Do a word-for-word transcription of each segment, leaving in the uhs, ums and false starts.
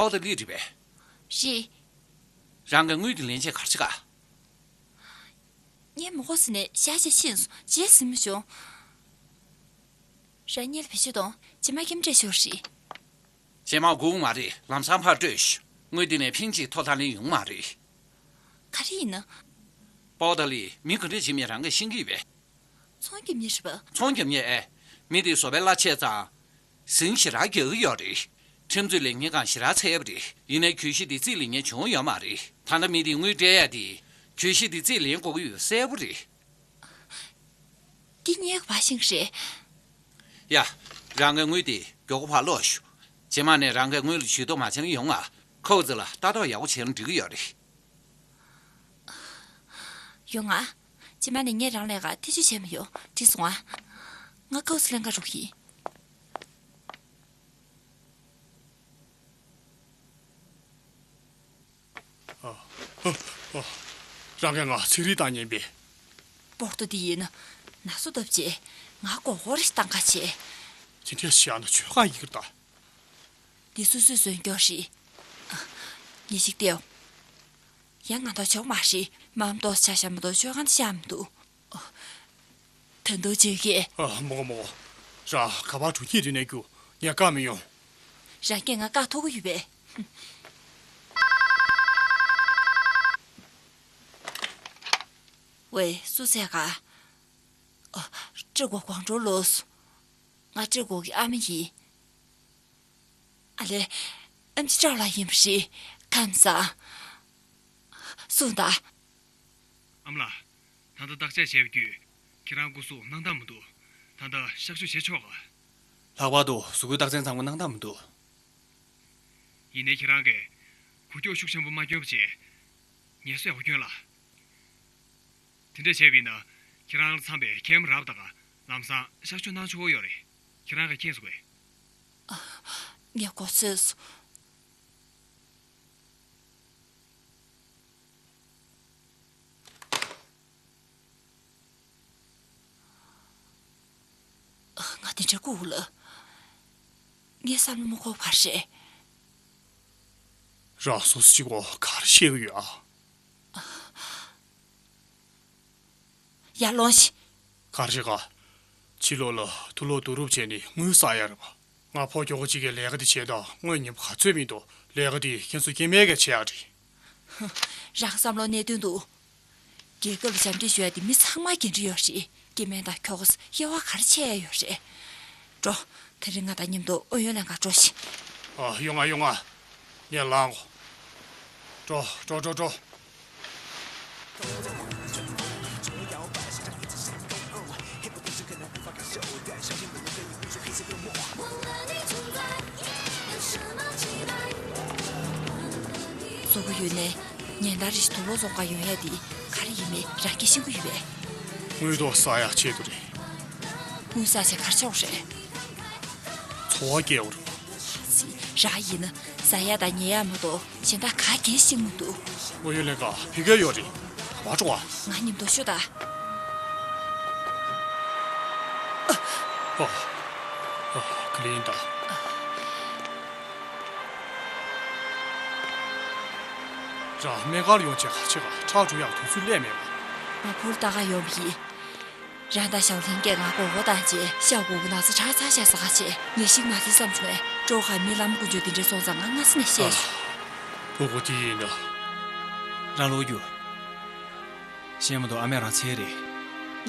ཨོ་ད་ལི་རེད་པས། རེད། རང་གི་དངུལ་དེ་ལེན་ཆེད་གར་ཆེ་ག་ངས་མ་གོ་ས་ནས་ཤ་ཤ་ཤེས་སོང་། རྗེས་ཟིན་མི་བྱུང་། རང་ཉལ་བེད་སྤྱོད་གཏོང་། རྗེས་མ་ཁྱིམ་འདྲེ་ཤོར་རེད། རྗེས་མ་སྒུག་མ་རེད། ལམ་སང་ཕར་སྤྲོད་ཤོག་དངུལ་དེ་ནས་ཕིང་གཅིག་ཐོ་ཐང་ལེན་ཡོང་མ་རེད། ག་རེ་ཡིན་ན། པོ་ཏ་ལི་མི་ག་འདྲས་བྱེད་མིན་རང་གིས་ཤེས་ཀྱི་ཡོད་པས། ཚོང་རྒྱབ་མཁན་རེད་པ། ཚོང་རྒྱབ་མཁན་ཨེ། མི་དེ་བཟོ་པའི་གླ་ཆད་ཙང་། ཟིང་ཞེ་དྲག་རྒྱག་གི་ཡོད་རེད། ཁྲིམས་རྩོད་ལས་འགན་ཁང་ཞེ་དྲག་ཚད་པ་རེད། ཡིན་ནའི་གྱོད་གཞི་དེ་རྩིས་ལེན་མཁན་བྱུང་ཡོད་མ་རེད། ད་ལྟ་མི་དེ་དངུལ་སྤྲད་ཡ་དེ། གྱོད་གཞི་དེ་རྩིས་ལེན་དགོས་ཀྱི་ཡོད་གསལ་པོ་རེད། འདི་ངས་ག་པར་ཤེས་ཀྱི་རེད། ཡ། རང་གི་དངུལ་དེ་མགྱོགས་པོ་ཕར་སློག་ཤོག་རྗེས་མ་ནས་རང་གི་དངུལ་ལ་ཇུས་གཏོགས་མ་བྱེད་ན་ཡོང་ང་། ཁོའུ་ཙི་ལ་ལྟ་རྟོག་ཡག་པོ་བྱས་ན་འགྲིག་གི་ཡོད་རེད། ཡོང་ང་། རྗེས་མ་ནས་ངས་རང་ལས་ཀ་ཐེ་བྱུས་བྱས་མི་ཡོང་། འགྲིག་སོང་ང་། ང་ཁོའུ་ཙི་ལེན་ག་འགྲོ་གི་ཡིན། ཨ། ཨ། ཨ། རང་གིས་ང་ཚིག་རིས་བཏང་ཉན་པས། སྤོར་ཏོ་འདི་ཡིན་ན། ན་སོ་བཏབ་རྗེས་ང་མགོ་སྐོར་ཞིག་བཏང་ག་བྱེད། དེ་འདྲས་བྱས་ན་ཆོས་ཁ་ཡིན་གྱི་རེད་ད། འདི་སུ་སུས་བཟོས་མགྱོགས་ཤིག་ཉིན་ཞིག་ལྟེའོ། ཡང་ང་ཐོག་ཆོག་མ་ཧྲི། མམ་ཏོག་ཆ་ཤ་མ་གཏོགས་ཆོས་ཁང་དུ་ཤ་མི་འདུག་ད་དུང་བརྗོད་ཀྱི། ཨ། མོ་མོ། རང་ག་པར་འགྲོ་གི་རེད་ནས་རྒྱུ་ངས་བཀག་མི་ཡོང་། རང་སྐད་ང་བཀག་ཐུབ་ཀྱི་ཡོད་པས། ཝེ། སུ་ཟེར་ག་ཨ། ཀྲི་གོ་གོང་ཀྲོ་ལོས། ང་ཀྲི་གོ་གི་ཨ་མ་ཡིན། ཨ་ལེ། ཨེམ་ཆི་ཀྲའོ་ལགས་ཡིན་པ་རེད། ཁམས་བཟང་། གསུངས་དང་། ཨ་མ་ལགས། ད་ལྟ་བརྟག་དཔྱད་བྱས་པ་བརྒྱུད་ཁྱེད་རང་སྐུ་གཟུགས་སྣང་དག་མི་འདུག་ད་ལྟ་གཤག་བཅོས་བྱེད་ཆོག་ག་ལྷག་པར་དུ་གཟུགས་པོའི་རྟགས་མཚན་ཚང་མ་སྣང་དག་མི་འདུག་ཡིན་ནའི་ཁྱེད་རང་གིས་འགུལ་སྐྱོད་ཤུགས་ཆེན་པོ་མ་བསྐྱོན་པ་བྱས། ངལ་གསོ་ཡག་པོ་སྐྱོན་ལ། དེ་འདྲ་བྱས་པ་ཡིན་ན། ཁྱེད་རང་ལ་འཚམས་པའི་ཁེམ་རབ་དང་ལམ་སང་གཤག་བཅོས་གནང་ཆོག་གི་ཡོད་རེད། ཁྱེད་རང་གིས་མཁྱེན་སོང་གས། ངས་གོ་ཚོད་སོང་། ང་དེ་འདྲ་ལྐུགས་ལ། ངས་བསམ་བློ་མ་འཁོར་བ་རེད། རང་སོ་སོ་གཅིག་པོ་ག་རེ་བཤད་ཀྱི་ཡོད་ཨ། ཡར་ལོངས་ཤིག་ག་རེ་རེད་ག་ཕྱི་ལོགས་ལ་དུག་ལོག་བསྡུ་རུབ་བྱས་ནས་དངུལ་བསགས་ཡ་རེད་པ། ང་ཕོ་ཁྱོ་ག་གཅིག་གིས་ལས་ཀ་དེ་བྱས་དང་དངུལ་ཉིན་པ་ག་ཚོད་མི་འདུག་ལས་ཀ་དེ་ཁྱེད་ཚོ་སྐྱེ་དམན་གྱིས་བྱེད་ཡ་རེད། ཧུ། རང་བསམ་བློ་གནས་དོན་དུ། རྒྱལ་ཁབ་ལ་ཞབས་འདེགས་ཞུ་ཡ་དེ་མི་ཚང་མ་འགན་འཁྲི་ཡོད་རེད། སྐྱེ་དམན་དང་ཁྱོ་ག་ཚོ་དབྱེ་བ་ག་རེ་ཕྱེ་ཡ་ཡོད་རེད། འགྲོ། དེ་རིང་ང་དང་མཉམ་དུ་ཨུ་ཡོན་ལྷན་ཁང་འགྲོ་ཤིག་ཨ། ཡོང་ང་ཡོང་ང་། ངས་ལངས་གོ། འགྲོ་འགྲོ་འགྲོ་འགྲོ། བཟོ་གི་ཡོད་ནའི་ཉིན་ལྟར་རེ་བཞིན་དུག་ལོག་བཙོང་ག་ཡོང་ཡ་དེ་ག་རེ་ཡིན་མིན་རང་གིས་ཤེས་ཀྱི་ཡོད་པས། དངུལ་ཏོག་བསགས་ཡག་ཆེད་དུ་རེད། དངུལ་བསགས་བྱས་ག་རེ་བྱེད་དགོས་རེད། འཚོ་བ་སྐྱེལ་དགོས་རེད། ཙི། རང་ཡིན་ན་ཟ་ཡག་དང་ཉལ་ཡག་མ་གཏོགས་གཞན་དག་ག་གེ་ཤེས་མི་འདུག་ཨུ་ཡོན་ལྷན་ཁང་ཕ་གིར་ཡོད་རེད། ག་པར་འགྲོ་བ། ང་མཉམ་དུ་ཤོག་དང་། ཨ། ཨ། ག་ལེ་ཡིན་ད། རང་སྨན་ཁང་ལ་ཡོང་བྱས་ག་རེ་བྱེད་ག་ཁྲག་བསྒྲུག་ཡག་དུས་ཚོད་སླེབས་མེད་པ། ང་ཕོར་ལྟ་ག་ཡོང་བ་ཡིན། རང་དང་ཞའོ་ལིན་གྱིས་ང་མགོ་སྐོར་བཏང་རྗེས་ཤའོ་ཀུའུ་གི་ན་ཚ་དྲག་ཚར་བཞག་ས་ག་བྱས། ངས་ཤིག་མ་བྱེད་བསམ་བྱུང་བས། ཀྲོའུ་ཧྭ་མི་ལམ་དཀོན་མཆོག་འདི་འདྲ་སོང་ཙང་ང་སྔ་ས་ནས་ཤེས་སོང་། ཨ། ཕྲུ་གུ་དེ་ཡིན་ན། རང་ལོག་རྒྱུ། ཤེས་མ་འདུག་ཨ་མས་རང་འཚོལ་རེད།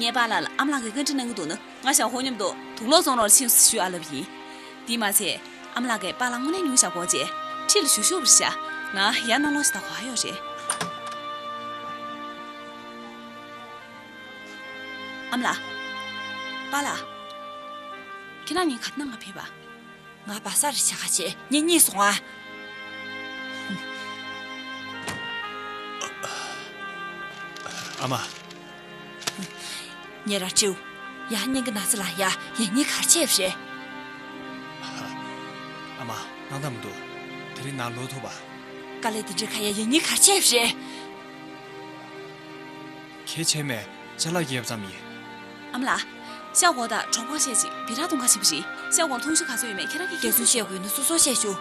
ངའི་པཱ་ལགས་ལ་ཨ་མ་ལགས་ཀྱིས་བཀའ་འདྲི་གནང་གི་འདུག་ན། ང་ཞའོ་ཧུ་མཉམ་དུ་དུག་ལོག་བཙོང་རོགས་ཕྱིན་སོང་ཞུ་ཨ་ལབ་ཡིན། དེ་མ་ཚད་ཨ་མ་ལགས་ཀྱིས་པཱ་ལགས་དངོས་གནས་ཉུང་ཤག་གོ་བྱས་ཁྲིད་ལ་ཞུ་ཞུ་བར་བྱ། ང་ཡར་ནང་ལོགས་ཤིག་ད་གོ་ཧ་ཡོད་རེད། ཨ་མ་ལགས། པཱ་ལགས། ཁྱེད་རང་གཉིས་ག་དུས་ནང་ང་ཕེབས་པ། ང་བ་ས་རེ་ཆ་ཁ་བྱས་ངེད་གཉིས་སོང་ཨ། ཨ་མ། ངེད་རང་ཁྲིའུ། ཡང་སྙིང་གི་ན་ཚ་ལངས་ཡ་ཡང་སྙིང་གར་ཆས་རེད། ཨ་མ། སྣང་དག་མི་འདུག་དེ་རིང་ནང་ལོག་ཐུབ་པ། དཀའ་ལས་དེ་འདྲ་ཁ་ཡ་ཡང་སྙིང་གར་ཆས་རེད། གལ་ཆེ་མེད་ཅ་ལག་རྒྱབ་ཙམ་ཡིན། ཨ་མ་ལགས། ཤའོ་ཀོ་དང་གྲོགས་པོ་བཤད་ཅིག་བི་ར་གཏོང་ག་ཕྱིན་པ་རེད། ཤའོ་ཀོ་ལ་ཐོང་གཤོལ་ག་ཚོད་ཡོད་མེད་ཁྱེད་རང་གིས་སྐད་ཆ་བཤད་དགོས་ན་སོ་སོ་བཤད་ཤོག་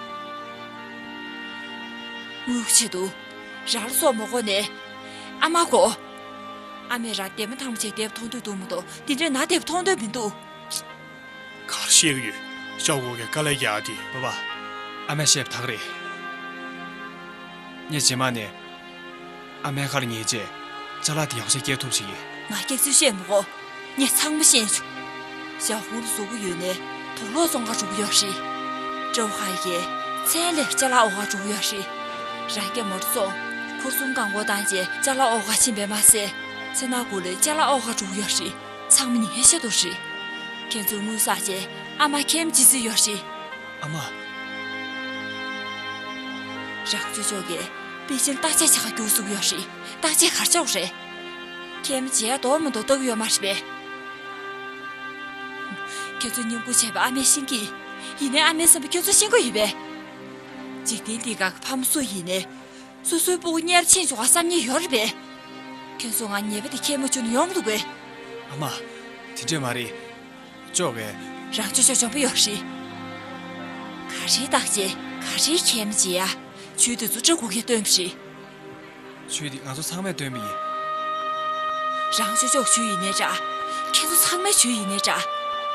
དངུལ་གྱི་ཆེད་དུ་རང་ལ་སྲོག་མ་དགོས་ནས། ཨ་མ་གོ། ཨ་མས་རང་འདས་མ་ཐག་མ་ཆད་བསྡད་པ་མཐོང་འདོད་འདུག་མ་གཏོགས་འདི་འདྲའི་ན་བསྡད་པ་མཐོང་འདོད་མི་འདུག་ག་རེ་བཤད་ཀྱི་ཡོད། ཤོག་གུ་གི་དཀའ་ལས་རྒྱག་ཨ་དེ། པ་པ། ཨ་མས་བཤད་པ་དག་རེད། ངས་རྗེས་མ་ནས་ཨ་མའི་ཁ་ལ་ཉན་རྗེས་ཅ་ལག་དེ་ཡག་ཤོས་སྐྱེལ་ཐུབ་ཞིག་ཡིན། ང་སྐྱག་རྫུན་བཤད་མི་དགོས། ངས་ཚང་མ་ཤེས་བྱུང་། ཞག་དགུ་ལ་གཟུགས་པོ་ཡོད་ནས་དུག་ལོག་བཙོང་ག་འགྲོ་གི་ཡོད་རེད། སྤྲོ་བོ་ཁ་ཡི་མཚན་ལས་ཅ་ལག་འོག་ག་འགྲོ་གི་ཡོད་རེད། རང་སྐྱ་མོ་ཊ་བཙོང་། ཁུར་གསུམ་རྐང་འཁོར་བཏང་རྗེས་ཅ་ལག་འོག་ག་ཕྱིན་པས་མ་ཟད། ཚེ་ན་དགུ་ལས་ཅ་ལག་འོག་ག་འགྲོ་གི་ཡོད་རེད། ཚང་མ་ཉིན་ཤ་དོ་རེད། ཁྱེད་ཚོས་དངུལ་བསགས་རྗེས་ཨ་མ་ཁྱིམ་ཇི་སྲིད་ཡོད་རེད། ཨ་མ། རང་ཅོ་ཅོ་གིས་པེ་ཅིན་བརྟག་དཔྱད་བྱེད་ག་རྒྱུགས་ཟུག་ཡོད་རེད། བརྟག་དཔྱད་གར་ཆོག་རེད། ཁྱིམ་ཇི་ཡ་དོར་མི་འདུག་ལྟ་གི་ཡོད་མ་རེད་པས། ཁྱེད་ཚོ་མཉམ་པོ་བྱས་པ་ཨ་མས་ཤེས་ཀྱི། ཡིན་ནའི་ཨ་མའི་བསམ་པ་ཁྱོད་ཚོ་ཤེས་ཀྱི་ཡོད་པས། འཇིག་རྟེན་འདི་ག་གི་ཕ་མ་སུ་ཡིན་ནའི། སོ་སོའི་སྤུ་གུ་གཉེར་ཕྱིན་བྱུང་བ་བསམ་ཉེ་ཡོད་རེད་པས། ཁྱོད་ཚོ་ང་ཉེས་པ་དེ་ཁྱེར་མ་བཅུག་ན་ཡོང་མི་འདུག་གས། ཨ་མ། དེ་འདྲས་མ་རེད། ཅོག་གིས། རང་ཅོ་ཅོ་འཇོན་པོ་ཡོད་རེད། ག་རེའི་བརྟག་དཔྱད། ག་རེའི་ཁྱིམ་ཇི་ཡ། ཇུས་དེ་ཚོ་སྤྲ་གུ་གིས་བཏོན་པ་རེད། ཇུས་དེ་ང་ཚོ་ཚང་མས་བཏོན་པ་ཡིན། རང་ཅོ་ཅོ་ཇུས་ཡིན་ནའི་འདྲ། ཁྱེད་ཚོ་ཚང་མའི་ཇུས་ཡིན་ནའི་འདྲ།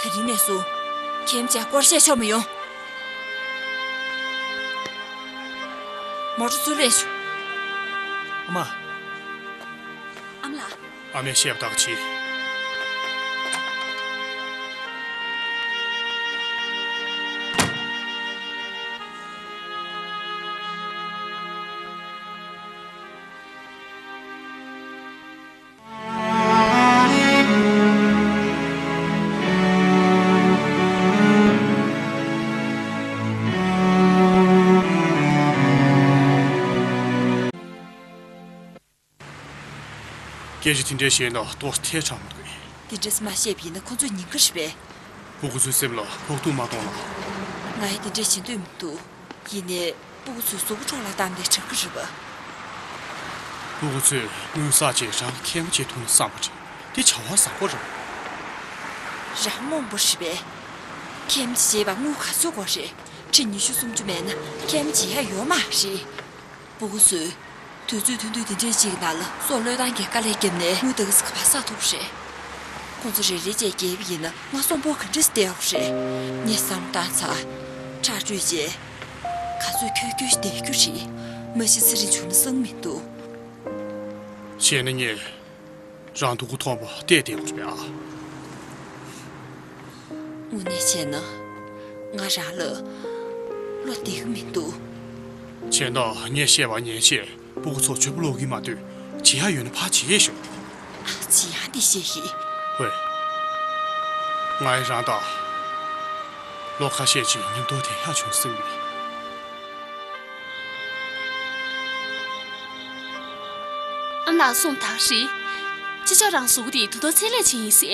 དེ་རིང་ནས་བཟུང་ཁྱིམ་ཇི་ཡ་སྐོར་བཤད་ཤོར་མ་ཡོང་། མོ་ཊ་ཚུར་ལེན་ཤོག་ཨ་མ། ཨ་མ་ལགས། ཨ་མས་བཤད་པ་དག་བྱེད། སྐད་ཆ་དེ་འདྲ་བཤད་ན་ཏོག་ཙམ་ཐལ་དྲགས་མི་འདུག་གས། དེ་འདྲས་མ་བཤད་པ་ཡིན་ན་ཁོ་ཚོས་ཉན་གི་རེད་པས། སྤུ་གུ་ཚོའི་སེམས་ལ་ཕོག་ཐུག་མ་གཏོང་ལ། ང་ཡང་དེ་འདྲས་བྱེད་འདོད་མི་འདུག་ཡིན་ནའི་སྤུ་གུ་ཚོའི་གཟུགས་པོ་འཕྲོ་བརླག་བཏང་ནས་དྲག་གི་རེད་པ། སྤུ་གུ་ཚོས་དངུལ་བསགས་རྗེས་རང་ཁེ་མོ་བྱེད་ཐུབ་ན་བསམ་པ་རེད། དེ་བྱ་བ་བཟང་པོ་རེད། རང་རྨོངས་པོ་རེད་པས། ཁེམ་བྱེད་པ་དངུལ་ག་ཚོད་དགོས་རེད། ཁྲི་ཉི་ཤུ་སུམ་ཅུ་མེད་ན་ཁེམ་བྱེད་ཡ་ཡོད་མ་རེད། སྤུ་གུ་ཚོས་དུས་ཚོད་ཐུང་ཐུང་དེ་འདྲའི་ཅིག་ནང་ལ་སྲོག་བློས་བཏང་གིས་དཀའ་ལས་བརྒྱབ་ནས་དངུལ་དེ་ག་ཙམ་ག་པར་བསགས་ཐུབ་རེད། ཁོང་ཚོ་རེ་རེ་བྱས་རྒྱལ་བ་ཡིན་ན་ང་གསོན་པོ་ག་འདྲས་བསྡད་ཡོད་རེད། ངས་བསམ་བློ་བཏང་ཚར། ཁྲག་སྤྲོད་རྗེས། ག་ཚོད་འཁྱོལ་འཁྱོལ་ཞིག་བསྡད་རྒྱུ་རེད། མ་གཞི་ཚེ་རིང་བྱུང་ན་བསམ་མི་འདུག་བྱས་ན་ངས་རང་སྡུག་གུ་མཐོང་བ་བལྟས་བསྡད་དགོས་རེད་པས་ཨ། དངོས་གནས་བྱས་ན་ང་རང་ལ་བློ་བདེ་གི་མི་འདུག་བྱས་ན་ངས་བཤད་པ་ཉན་བྱས་སྤུ་གུ་ཚོ་བྱོས་པོ་ལོག་གི་མ་འདོད་བྱེད་ཡ་ཡོད་ན་ཕར་བྱེད་ཤོག་ཨ་ཅི་ཡང་འདི་བཤད་ཤིག་ཝེ། ང་ཡི་རང་དང་ལོ་ཁ་ཤས་ཅིག་མཉམ་དུ་བསྡད་ཡག་བྱུང་སྲིད་མོད། ཨ་མ་ལགས་གསུངས་དག་རེད། ཅི་ཅོག་རང་གཟུགས་པོ་འདི་ད་དུང་ཚད་ལས་ཕྱིན་ཡིན་སྲིད་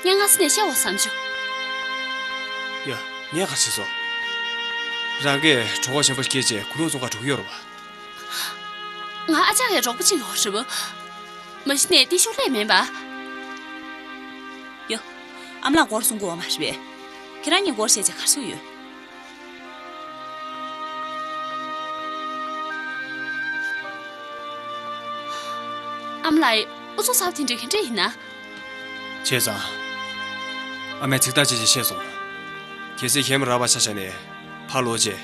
ཨེ། ངས་སྔ་ས་ནས་བཤད་འོ་བསམ་བྱུང་། ཡ། ངས་ག་རེ་བྱས་སོང་། རང་གིས་གྲོད་ཁོག་ཞན་པོ་སྐྱེས་རྗེས་གུ་ལུག་བཙོང་ག་འགྲོ་གི་ཡོད་རེད་པ། ང་ཨ་ཅག་གི་གྲོགས་པོ་གཅིག་ཡོད་རེད་པ། མ་གཞི་ནས་ཏི་ཤུ་ལས་མིན་པ། ཡ། ཨ་མ་ལགས་སྐོར་གསུང་གི་ཡོད་མ་རེད་པས། ཁྱེད་རང་གཉིས་སྐོར་བཤད་བྱས་ག་རེ་བྱུང་ཡོད། ཨ་མ་ལགས་ཨུ་ཚུགས་ཚ་བ་དེ་འདྲ་ག་འདྲ་ཡིན་ན། བྱས་ཙང་། ཨ་མས་ཚིག་ཐག་བཅད་རྗེས་བཤད་སོང་། གལ་སྲིད་ཁྱེད་མ་རག་པ་ཆ་བཞག་ནས་ཕར་ལོག་རྗེས།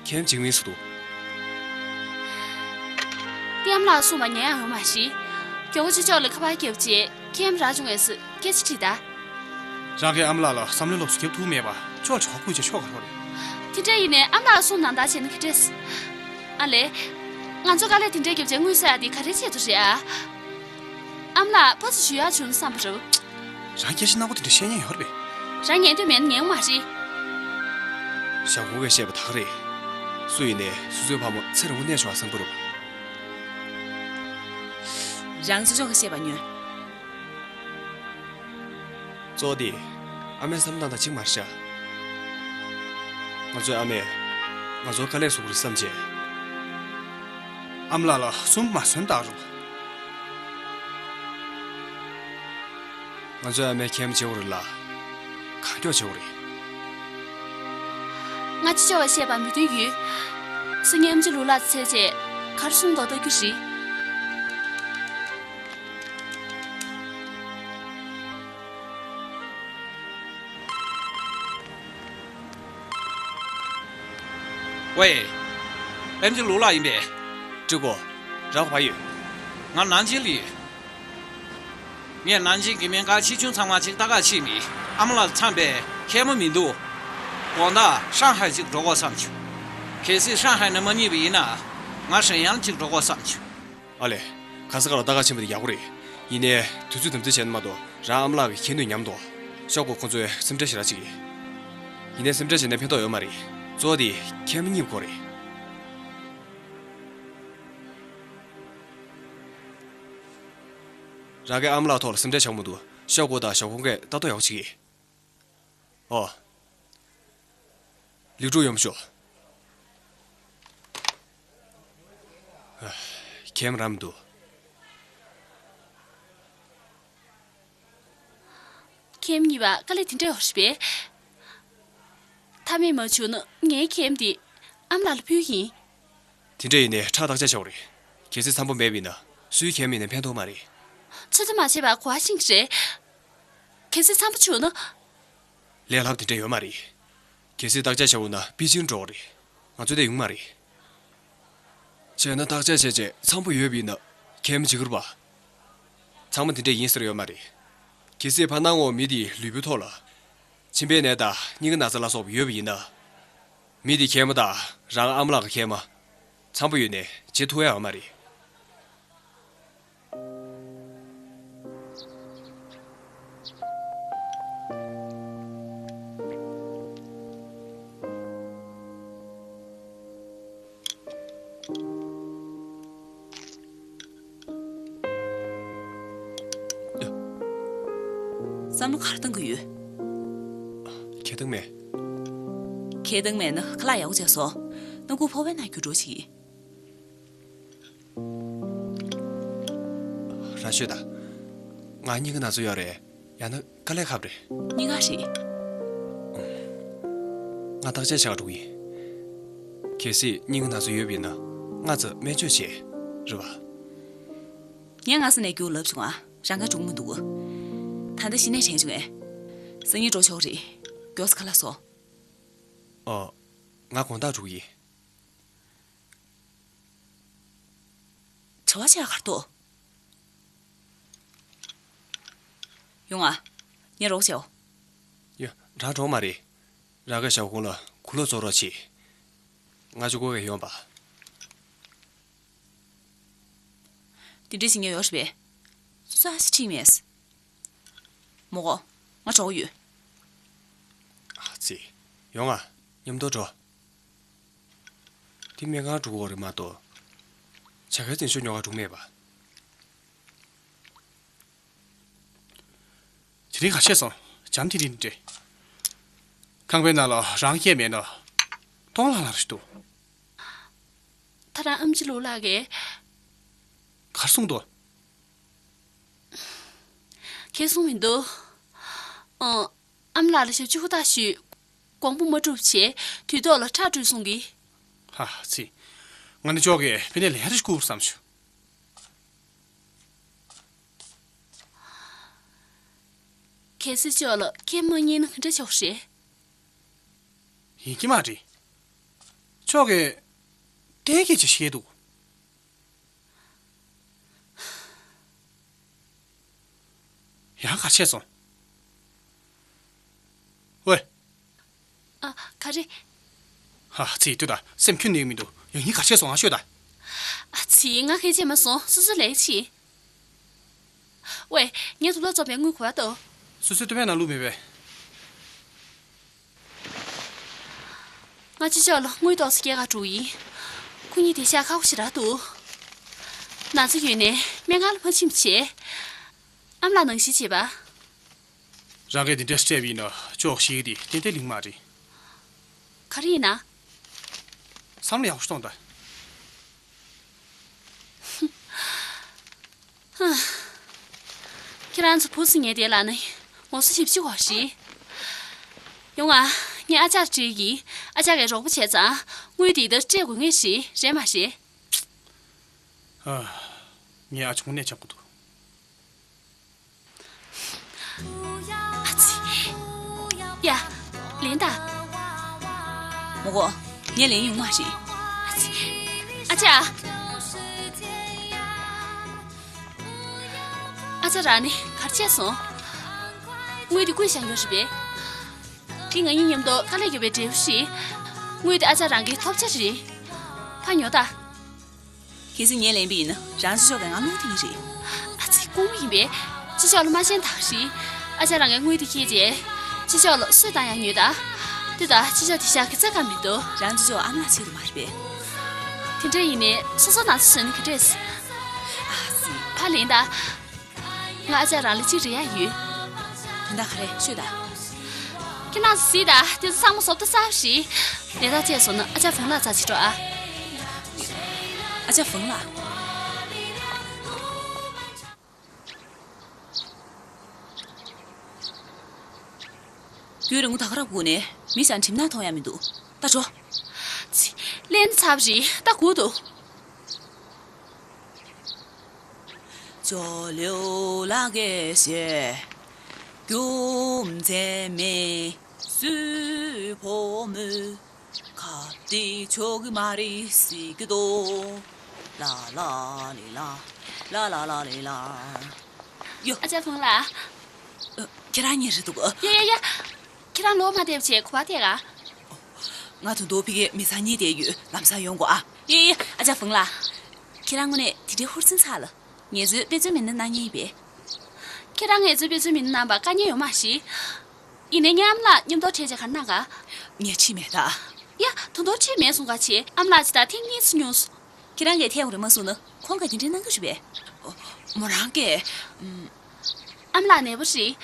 ཁྱེད་འཇིགས་མིན་སུ་འདུག་ཏེ་ཨ་མ་ལགས་གསུངས་པ་ཉན་ཡག་ཡོད་མ་རེད། མགྱོགས་པོ་ཅོག་ལ་ཁ་པར་བརྒྱབ་རྗེས་ཁྱེད་རག་བྱུང་ངས་སུ་སྐད་ཆ་དྲིས་ད། རང་གིས་ཨ་མ་ལགས་ལ་བསམ་བློའི་སློབ་གསོ་བརྒྱབ་ཐུབ་མེད་པ་ཅོག་གྲོགས་པོ་བྱས་ཆོག་ག་རེད། དེ་འདྲ་ཡིན་ནའི་ཨ་མ་ལགས་གསུངས་ནང་ལྟར་བྱས་ན་ག་འདྲས། ཨ་ལས། ང་ཚོ་དཀའ་ལས་དེ་འདྲས་བརྒྱབ་བྱས་དངུལ་བསགས་ཡག་དེ་ག་རེའི་ཆེད་དུ་རེད་ཨ། ཨ་མ་ལགས་ཕར་ཅིག་ཞུ་ཡག་བྱུང་བསམ་པ་རེད། རང་སྐད་ཆ་སྣ་བོ་དེ་འདྲ་བཤད་ཉན་ཡོད་རེད་པས། རང་ཉན་འདོད་མེད་ན་ཉན་མ་རེད། ཞང་ཧུ་གིས་བཤད་པ་དག་རེད། སུ་ཡིན་ནའི་སོ་སོའི་ཕ་མ་ཚེ་རིང་པོ་གནས་ཆོག་པ་བསམ་གྱི་རེད་པ། རང་ཅོ་ཅོ་གིས་བཤད་པ་ཉོན། གཙོ་བོ་དེ་ཨ་མའི་བསམ་སྟངས་དང་གཅིག་མ་རེད་ཤག་ང་ཚོའི་ཨ་མས་ང་ཚོར་དཀའ་ལས་བཟོ་གི་རེད་བསམ་བྱས། ཨ་མ་ལགས་ལ་གསུམ་མ་གསོན་བཏང་རོགས། ང་ཚོའི་ཨ་མས་ཁྱིམ་བྱེད་དགོས་རེད་ལ། གང་མགྱོགས་བྱེད་དགོས་རེད། ང་ཅོ་ཅོ་བ་བཤད་པ་མོས་མཐུན་ཡོད། སང་ཉིན་ཨེམ་ཆི་ལུག་ལ་འཚོལ་བྱས་ག་རེ་གསུང་མདོག་ལྟ་རྒྱུ་རེད། ཝེ། ཨེམ་ཆི་ལུག་ལ་ཡིན་པས། ཀྲི་གོ། རང་ཕ་ཡོད། ང་ནང་ཆེན་ལ་ཡོད། ངས་ནང་ཆེན་གྱི་སྨན་ཁང་ཆེ་ཆུང་ཚང་མ་ཅིག་ལྟ་ག་ཕྱིན་མི། ཨ་མ་ལགས་འཚམས་པས་མཁལ་མ་མི་འདུག་དགོང་དག་ཧྲང་ཧའེ་ཅིག་འགྲོ་དགོས་བསམ་བྱུང་། གལ་སྲིད་ཧྲང་ཧའེ་ནས་མ་རྙེད་པ་ཡིན་ན། ང་ཧྲེན་ཡང་ཅིག་འགྲོ་དགོས་བསམ་བྱུང་། ཨ་ལས། ག་ས་ག་ལ་ལྟ་ག་ཕྱིན་པ་དེ་ཡག་པོ་རེད། ཡིན་ནའི་དུས་ཚོད་དམ་འཛིན་བྱས་ན་མ་གཏོགས་རང་ཨ་མ་ལགས་ཀྱི་མཁལ་ནུས་ཉམས་འདུག་ཤོག་གོ། ཁོ་ཚོས་སེམས་ཁྲལ་ཞེ་དྲག་བྱེད་ཀྱི། ཡིན་ནའི་སེམས་ཁྲལ་བྱས་ན་ཕན་ཐོགས་ཡོད་མ་རེད། གཙོ་བོ་དེ་མཁལ་མ་རྙེད་དགོས་རེད། རང་གི་ཨ་མ་ལགས་ཐོག་ལ་སེམས་ཁྲལ་བྱ་དགོས་མི་འདུག་ཤོག་གོ་དང་ཞའོ་ཧུང་གིས་ལྟ་རྟོག་ཡག་པོ་བྱེད་ཀྱི། ཨོ། ལིའུ་ཀྲུའུ་ཡོང་ཤོག་ཨ། མཁལ་མ་རག་མི་འདུག་མཁལ་མ་རྙེད་པ་དཀའ་ལས་དེ་འདྲ་ཡོད་རེད་པས། མཐའ་མེད་མ་བྱུང་ན་ངའི་མཁལ་མ་དེ་ཨ་མ་ལགས་ལ་ཕུལ་གྱི་ཡིན། དེ་འདྲ་ཡིན་ནའི་ཁྲག་བརྟག་དཔྱད་བྱ་དགོས་རེད། གལ་སྲིད་འཚམ་པོ་མེད་པ་ཡིན་ན་སུའི་མཁལ་མ་ཡིན་ནའི་ཕན་ཐོགས་མ་རེད། ཚོད་ལྟ་མ་བྱས་པར་གོ་བ་ཤེས་ཀྱི་རེད། གལ་སྲིད་འཚམ་པོ་བྱུང་ན། ལས་སླ་པོ་དེ་འདྲ་ཡོད་མ་རེད། གལ་སྲིད་བརྟག་དཔྱད་བྱ་དགོས་ན་པེ་ཅིང་འགྲོ་དགོས་རེད། ང་ཚོ་འདིར་ཡོང་མ་རེད། བྱས་ན་བརྟག་དཔྱད་བྱས་རྗེས་འཚམ་པོ་ཡོད་པ་ཡིན་ན་མཁལ་མ་འཇིགས་རུ་བ། ཚང་མ་དེ་འདྲ་ཡིན་ཟེར་ཡོད་མ་རེད། གལ་སྲིད་ཕར་སྣང་ངོ་མི་དེའི་ལུས་པོའི་ཐོག་ལ། མཆིན་པའི་ནད་དང་སྙིང་གི་ན་ཚ་ལ་སོགས་པ་ཡོད་པ་ཡིན་ན། མི་དེའི་མཁལ་མ་དང་རང་ཨ་མ་ལགས་ཀྱི་མཁལ་མ། འཚམ་པོ་ཡོད་ནའི་བྱེད་ཐུབ་ཡ་ཡོད་མ་རེད། བསམ་བློ་ག་རེ་བཏང་གི་ཡོད། ཁྱེད་དང་མེད། ཁྱེད་དང་མེད་ན་ཁ་ལག་ཡག་པོ་བྱས་སོང་། སྣ་ཁུག་ཕོར་པའི་ནང་རྒྱུག་འགྲོ་ཞིག་ཡིན། རང་ཤོད་དང་། ང་སྙིང་གི་ན་ཚ་ཡོད་རེད། ཡང་ན་དཀའ་ལས་ཁག་པོ་རེད། སྙིང་ག་རེད། ང་བརྟག་དཔྱད་བྱ་ག་འགྲོ་གི་ཡིན། གལ་སྲིད་སྙིང་གི་ན་ཚ་ཡོད་པ་ཡིན་ན་སྔ་ཙམ་སྨན་བཅོས་བྱེད། རེད་བ། ངས་སྔ་ས་ནས་རྒྱུགས་ལབ་བྱུང་ཨ། རང་ག་འགྲོ་གི་མི་འདུག་ད་ལྟ་གཞི་ནས་དྲན་བྱུང་ངས། སང་ཉིན་འགྲོ་ཆོག་རེད། མགྱོགས་སེ་ཁ་ལག་བཟོ། ཨོ། ང་དགོང་དག་འགྲོ་གི་ཡིན། བྲེལ་བ་ཆེ་ག་རེ་འདུག་ཡོང་ཨ། ངས་རོགས་བྱའོ། ཡ། རང་འགྲོ་མ་རེད། རང་གིས་ཞའོ་ཧུང་ལ་གུ་ལོག་བཙོག་རོགས་བྱེད། ང་ཅོ་ཀོ་གིས་ཡོང་པ། དེ་འདྲ་བྱེད་མཁན་ཡོད་རེད་པས། སོ་སོ་ཨ་ཞེ་ཁྲིད་མེད། མོ་གོ། ང་འགྲོ་གི་ཡོད། ཨ་ཙི། ཡོང་ཨ། མཉམ་དུ་འགྲོ། དེ་སྨན་ཁང་འགྲོ་གི་ཡོད་རེད་མ་གཏོགས། བྱ་དགའི་འཛིན་ཤོག་ཉོ་ག་འགྲོ་གི་མེད་པ། དེ་རིང་ག་བྱས་སོང་། འཇམ་ཐིང་ཐིང་འདྲ། ཁང་པའི་ནང་ལ་རང་སྐྱེས་མེད་ན། སྟོང་ལྷང་ལྷང་ཞིག་འདུག་ད་རང་ཨེམ་ཆི་ལུག་ལགས་ཀྱིས། ག་རེ་གསུངས་འདུག་གང་གསུངས་མི་འདུག་ཨ། ཨ་མ་ལགས་ལ་ཞབས་ཕྱི་ཧུར་ཐག་ཞུས། དགོངས་པ་མ་འགྲུབ་བྱས་དུས་ཐོག་ལ་ཁྲག་སྤྲོད་གསུང་གི། ཧ་ཙི། ང་ནི་ཅོག་གིས་ཕ་ནས་ལན་རེ་ཞིག་བསྐུར་བསམ་བྱུང་། གལ་སྲིད་ཅོག་ལ་མཁལ་མ་རྙེད་ན་ག་འདྲ་ཆོག་རེད། ཡིན་གྱི་མ་རེད། ཅོག་གིས་གཏན་འཁེལ་བྱས་བཤད་འདུག་ཡང་ག་བྱས་སོང་། ཝེ། ཨ། ག་རེ། ཨ་ཙི། ལྟོས་དང་། སེམས་ཁྱོན་ནས་མི་འདུག་ཡང་སྙིང་ག་བྱས་སོང་། ང་ཤོད་དང་། ཨ་ཙི། ང་གལ་ཆེ་མ་སོང་། སོ་སོ་ལས་ཕྱིན། ཝེ། ངས་དུག་ལོག་བཙོང་པའི་དངུལ་ག་པར་བཏང་། སོ་སོའི་སྟོད་སྨད་ནང་བླུགས་མེད་པས། ང་ཅོ་ཅོག་ལ་དངུལ་ཏོག་ཙམ་སྐྱེལ་ག་འགྲོ་གི་ཡིན། ཁོ་གཉིས་བདེ་འཇགས་ཁག་པོ་ཞེ་དྲག་འདུག་ན་ཚ་ཡོད་ནའི་སྨན་ཁང་ལ་མ་ཕྱིན་པ་བྱས། ཨ་མ་ལགས་ནང་བཞིན་བྱེད་པ། རང་གིས་འདི་འདྲ་སྤྲད་པ་ཡིན་ན་ཅོག་ཤེས་ཀྱི་དེ་ཏན་ཏན་ལིང་མ་རེད། ག་རེ་ཡིན་ན། བསམ་བློ་ཡག་པོ་ཞིག་གཏོང་དང་། ཁྱེད་རང་ཚོ་བུ་ཟེར་མཁན་དེ་ལ་ནི་ངོ་སོ་ཞེ་པོ་ཅིག་དགོས་རེད། ཡོང་ཨ། ངས་ཨ་ཅག་ལ་འདྲི་གི། ཨ་ཅག་གིས་རོགས་པ་བྱས་ཙང་། དངུལ་དེ་ད་སྤྲད་དགོས་ངེས་ཤིག་རེད་མ་རེད། ཨ། ངའི་ཨ་ཆུང་ནས་ཆགས་ཀྱི་འདུག་ཨ་ཙི། ཡ། ལེན་ད། མོ་གོ། ངས་ལེན་ཡོང་མ་རེད། ཨ་ཙི། ཨ་ཅག་ཨ་ཅག་རང་ནི་གར་བྱས་སོང་། དངུལ་དེ་བརྐུས་བཞག་ཡོད་རེད་པས། འདི་ང་གཉིས་མཉམ་དུ་དཀའ་ལས་བརྒྱབ་པའི་འབྲས་བུ་ཞིག་དངུལ་དེ་ཨ་ཅག་རང་གི་ཐོབ་ཆ་རེད། ཕར་ཉོ་ད། གལ་སྲིད་ངས་ལེན་པ་ཡིན་ན་རང་ཚོ་ཕྱོགས་ཀྱི་ང་རླུང་ཐིག་གི་རེད། ཨ་ཙི། དཀོན་པོ་ཡིན་པས། ཕྱི་ཕྱོགས་ལ་མ་ཤེས་ཐག་རེད། ཨ་ཅག་རང་གིས་དངུལ་དེ་ཁྱེར་རྗེས། ཕྱི་ཕྱོགས་ལ་གསོས་བཏང་ཡག་ཉོས་ད། དེ་ད་ཕྱི་ཕྱོགས་དེ་བཞག་གི་རྩ་ཁ་མི་འདུག་རང་ཚོ་ཕྱོགས་ཨ་མ་ལགས་ཆེད་དུ་མ་རེད་པས། དེ་འདྲ་ཡིན་ནའི་སོ་སོ་ནང་སོ་བཟོས་ན་ག་འདྲས། ཨ་ཙི། ཕར་ལེན་ད། ང་ཨ་ཅག་རང་ལ་གཅིག་རེ་ཡག་ཡོད། དོན་དག་ག་རེ་ཤོད་ད། ཁྱེད་རང་གཟིགས་ད། དེ་ཚོ་ཚང་མ་བཟོ་ལྟ་གསར་པ་རེད། ལས་ཀ་བྱས་སོང་ན་ཨ་ཅག་ཕང་ལགས་རྩ་ཆེ་འགྲོ་ཨ། ཨ་ཅག་ཕང་ལགས། རྒྱུན་རིང་པོ་ད་ག་རང་སྒུག་ནས་མི་ཞིག་གྲིམ་ནག་མཐོང་ཡག་མི་འདུག་ད་འགྲོ། ཙི། ལན་ཚ་པོ་རེད། ད་སྒུག་འདུག་ཇོ་ལེའུ་ལ་གེ་ཤེ། རྒྱུ་མཚན་མེད་སུས་ཕོ་མོ། ཁ་བདེ་ཆོག་གི་མ་རེད་ཟེར་གི་འདུག་ལ་ལ་ལེ་ལ། ལ་ལ་ལ་ལེ་ལ། ཡོ། ཨ་ཅག་ཕང་ལགས། ཨ། ཁྱེད་རང་གཉིས་རེད་འདུག་ཡ་ཡ་ཡ། ཁྱེད་རང་ལོག་མ་བསྡད་པ་བྱས་ག་པར་བསྡད་ག་ང་ད་དུང་ཕ་གིར་མི་ཚང་གཉིས་བསྡད་ཡོད། ལམ་སང་ཡོང་དགོས་ཨ། ཡེ་ཡེ། ཨ་ཅག་ཕང་ལགས། ཁྱེད་རང་དངོས་གནས་དེ་འདྲའི་ཧུར་བརྩོན་ཚ་ལ། ངེད་ཚོའི་དཔེ་མཚོན་མི་སྣ་གནང་མཁན་ཡིན་པས། ཁྱེད་རང་ངེད་ཚོའི་དཔེ་མཚོན་མི་སྣ་གནང་བར་དཀའ་ངལ་ཡོད་མ་རེད། ཡིན་ནའི་ངའི་ཨ་མ་ལགས་མཉམ་དུ་ཁྲིད་བྱས་ག་རེ་གནང་ག་ངས་ཁྲིད་མེད་ད། ཡ། ད་དུང་ཁྲིད་མེད་གསུང་ག་བྱས། ཨ་མ་ལགས་ཅིག་དང་ཐེངས་གཉིས་སུ་མྱོང་སོང་། ཁྱེད་རང་གིས་ཐད་ཀོ་རེ་མ་གསུངས་ན་ཁོང་གིས་དེ་འདྲ་གནང་གི་རེད་པས། མོ་རང་གིས། ཨམ། ཨ་མ་ལགས་ནད་པ་རེད།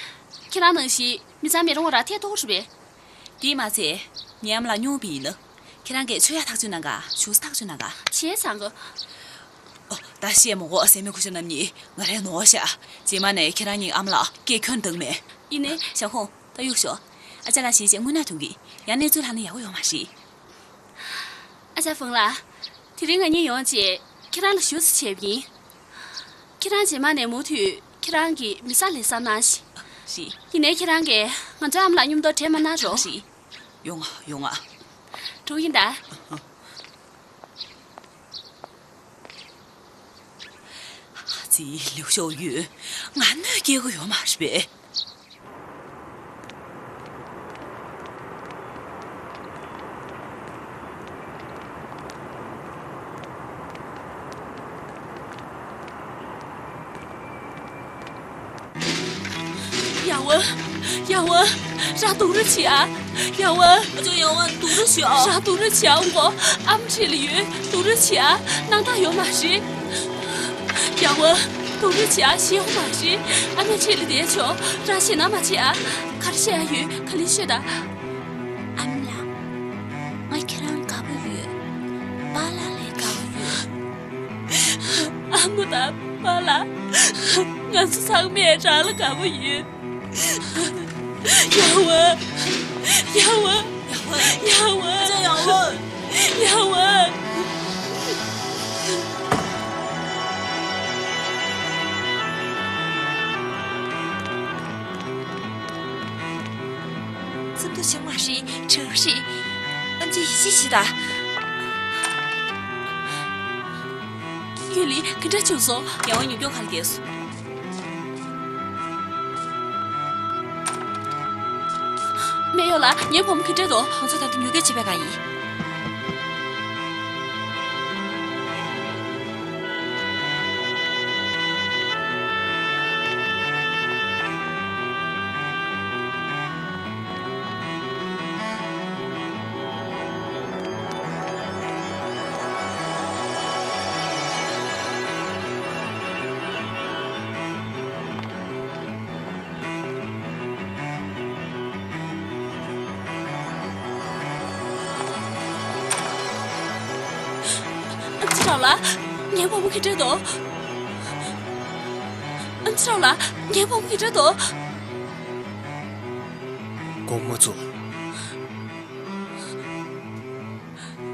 ཁྱེད་རང་ནང་བཞིན་མི་ཚང་མས་རང་དབང་རང་ཐད་གཏོང་གི་རེད་པས། དེས་མ་ཚད། ངའི་ཨ་མ་ལགས་སྙུང་བ་ཡིན་ན། ཁྱེད་རང་གིས་ཆོས་ཡག་ཐག་གཅོད་གནང་ག་བྱུག་ས་ཐག་གཅོད་གནང་ག་བྱས་ཙང་གི། ཨོ། ད་བཤད་མ་དགོས། སྲན་མའི་ཁུ་ཤ་རྣམ་གཉིས་ང་རས་ནོར་བ་ཤག་རྗེས་མ་ནས་ཁྱེད་རང་གཉིས་ཨ་མ་ལགས་སྐད་ཁྱོན་འདེགས་མེད། ཡིན་ནའི། ཞའོ་ཧུང་། ད་གཡུག་ཞོག་ཨ་ཅག་ལགས་ཞེ་ཅིག་དངུལ་ནག་ཐོན་གི། ཡང་གནས་ཚུལ་ལྷག་ན་ཡག་པོ་ཡོད་མ་རེད། ཨ་ཅག་ཧྥང་ལགས། དེ་རིང་ང་གཉིས་ཡོང་རྗེས་ཁྱེད་རང་ལ་ཞུ་ཞུ་བྱས་པ་ཡིན། ཁྱེད་རང་རྗེས་མ་ནས་མུ་མཐུད་ཁྱེད་རང་གི་མི་ཚེ་ལ་བསམ་གནང་ཞིག་རེད། ཡིན་ནའི་ཁྱེད་རང་གིས་ང་ཚོའི་ཨ་མ་ལགས་མཉམ་དུ་བྲོས་མ་གནང་རོགས། རེད། ཡོང་ང་ཡོང་ང་། འགྲོ་ཡིན་ད། ཙི། ལིའུ་ཞའོ་ཡུས། ང་གནོད་སྐྱེལ་གི་ཡོད་མ་རེད་པས། ཡང་ཝུན། ཡང་ཝུན། རང་སྡུག་རུས་བྱེད་ཨ། ཡང་ཝུན། ཨ་ཅོ། ཡང་ཝུན་སྡུག་རུས་བྱེད་ཨ། རང་སྡུག་རུས་བྱེད་ཨ། འོང་གོ། ཨ་མ་འཁྲིས་ལ་ཡོད། སྡུག་རུས་བྱེད་ཨ། སྣང་དག་ཡོད་མ་རེད། ཡང་ཝུན། སྡུག་རུས་བྱེད་ཨ། ཞེད་ཡོང་མ་རེད། ཨ་མའི་འཁྲིས་ལ་བསྡད་ཆོག་རང་ཞེད་སྣང་མ་བྱེད་ཨ། ག་རེ་བཤད་ཡ་ཡོད། ག་ལེར་ཤོད་ད། ཨ་མ་ལགས། ང་ཁྱེད་རང་དགའ་པོ་ཡོད། པཱ་ལགས་ལས་དགའ་པོ་ཡོད། ཨ་མ་དང་པཱ་ལགས། ང་ཚོ་ཚང་མས་རང་ལ་དགའ་པོ་ཡོད། ཡང་ཝུན། ཡང་ཝུན། ཡང་ཝུན། ཡང་ཝུན། ཡང་ཝུན། བསམ་ཚུལ་ཆགས་མ་རེད། དྲག་རེད། ཨ་ཅེ། ཡིད་ཆེས་བྱེད་ད། ཡུས་ལི། ག་འདྲ་བྱུང་སོང་། ཡང་ཝུན་ཉོབ་ཀྱོག་ཁ་ལ་བསྡད་སོང་། མེ་ཡོ་ལགས། ངའི་བུ་མོ་ག་འདྲ་འདུག་ང་ཚོ་ད་དུང་ཉོ་སྐྱོད་བྱེད་པའི་བསྒང་ཡིན། ཨ་ཅེ་རང་ལགས། ངའི་བུ་མོ་ག་འདྲ་འདུག་ཨ་ཅེ་རང་ལགས། ངའི་བུ་མོ་ག་འདྲ་འདུག་དགོངས་མ་ཚོམས།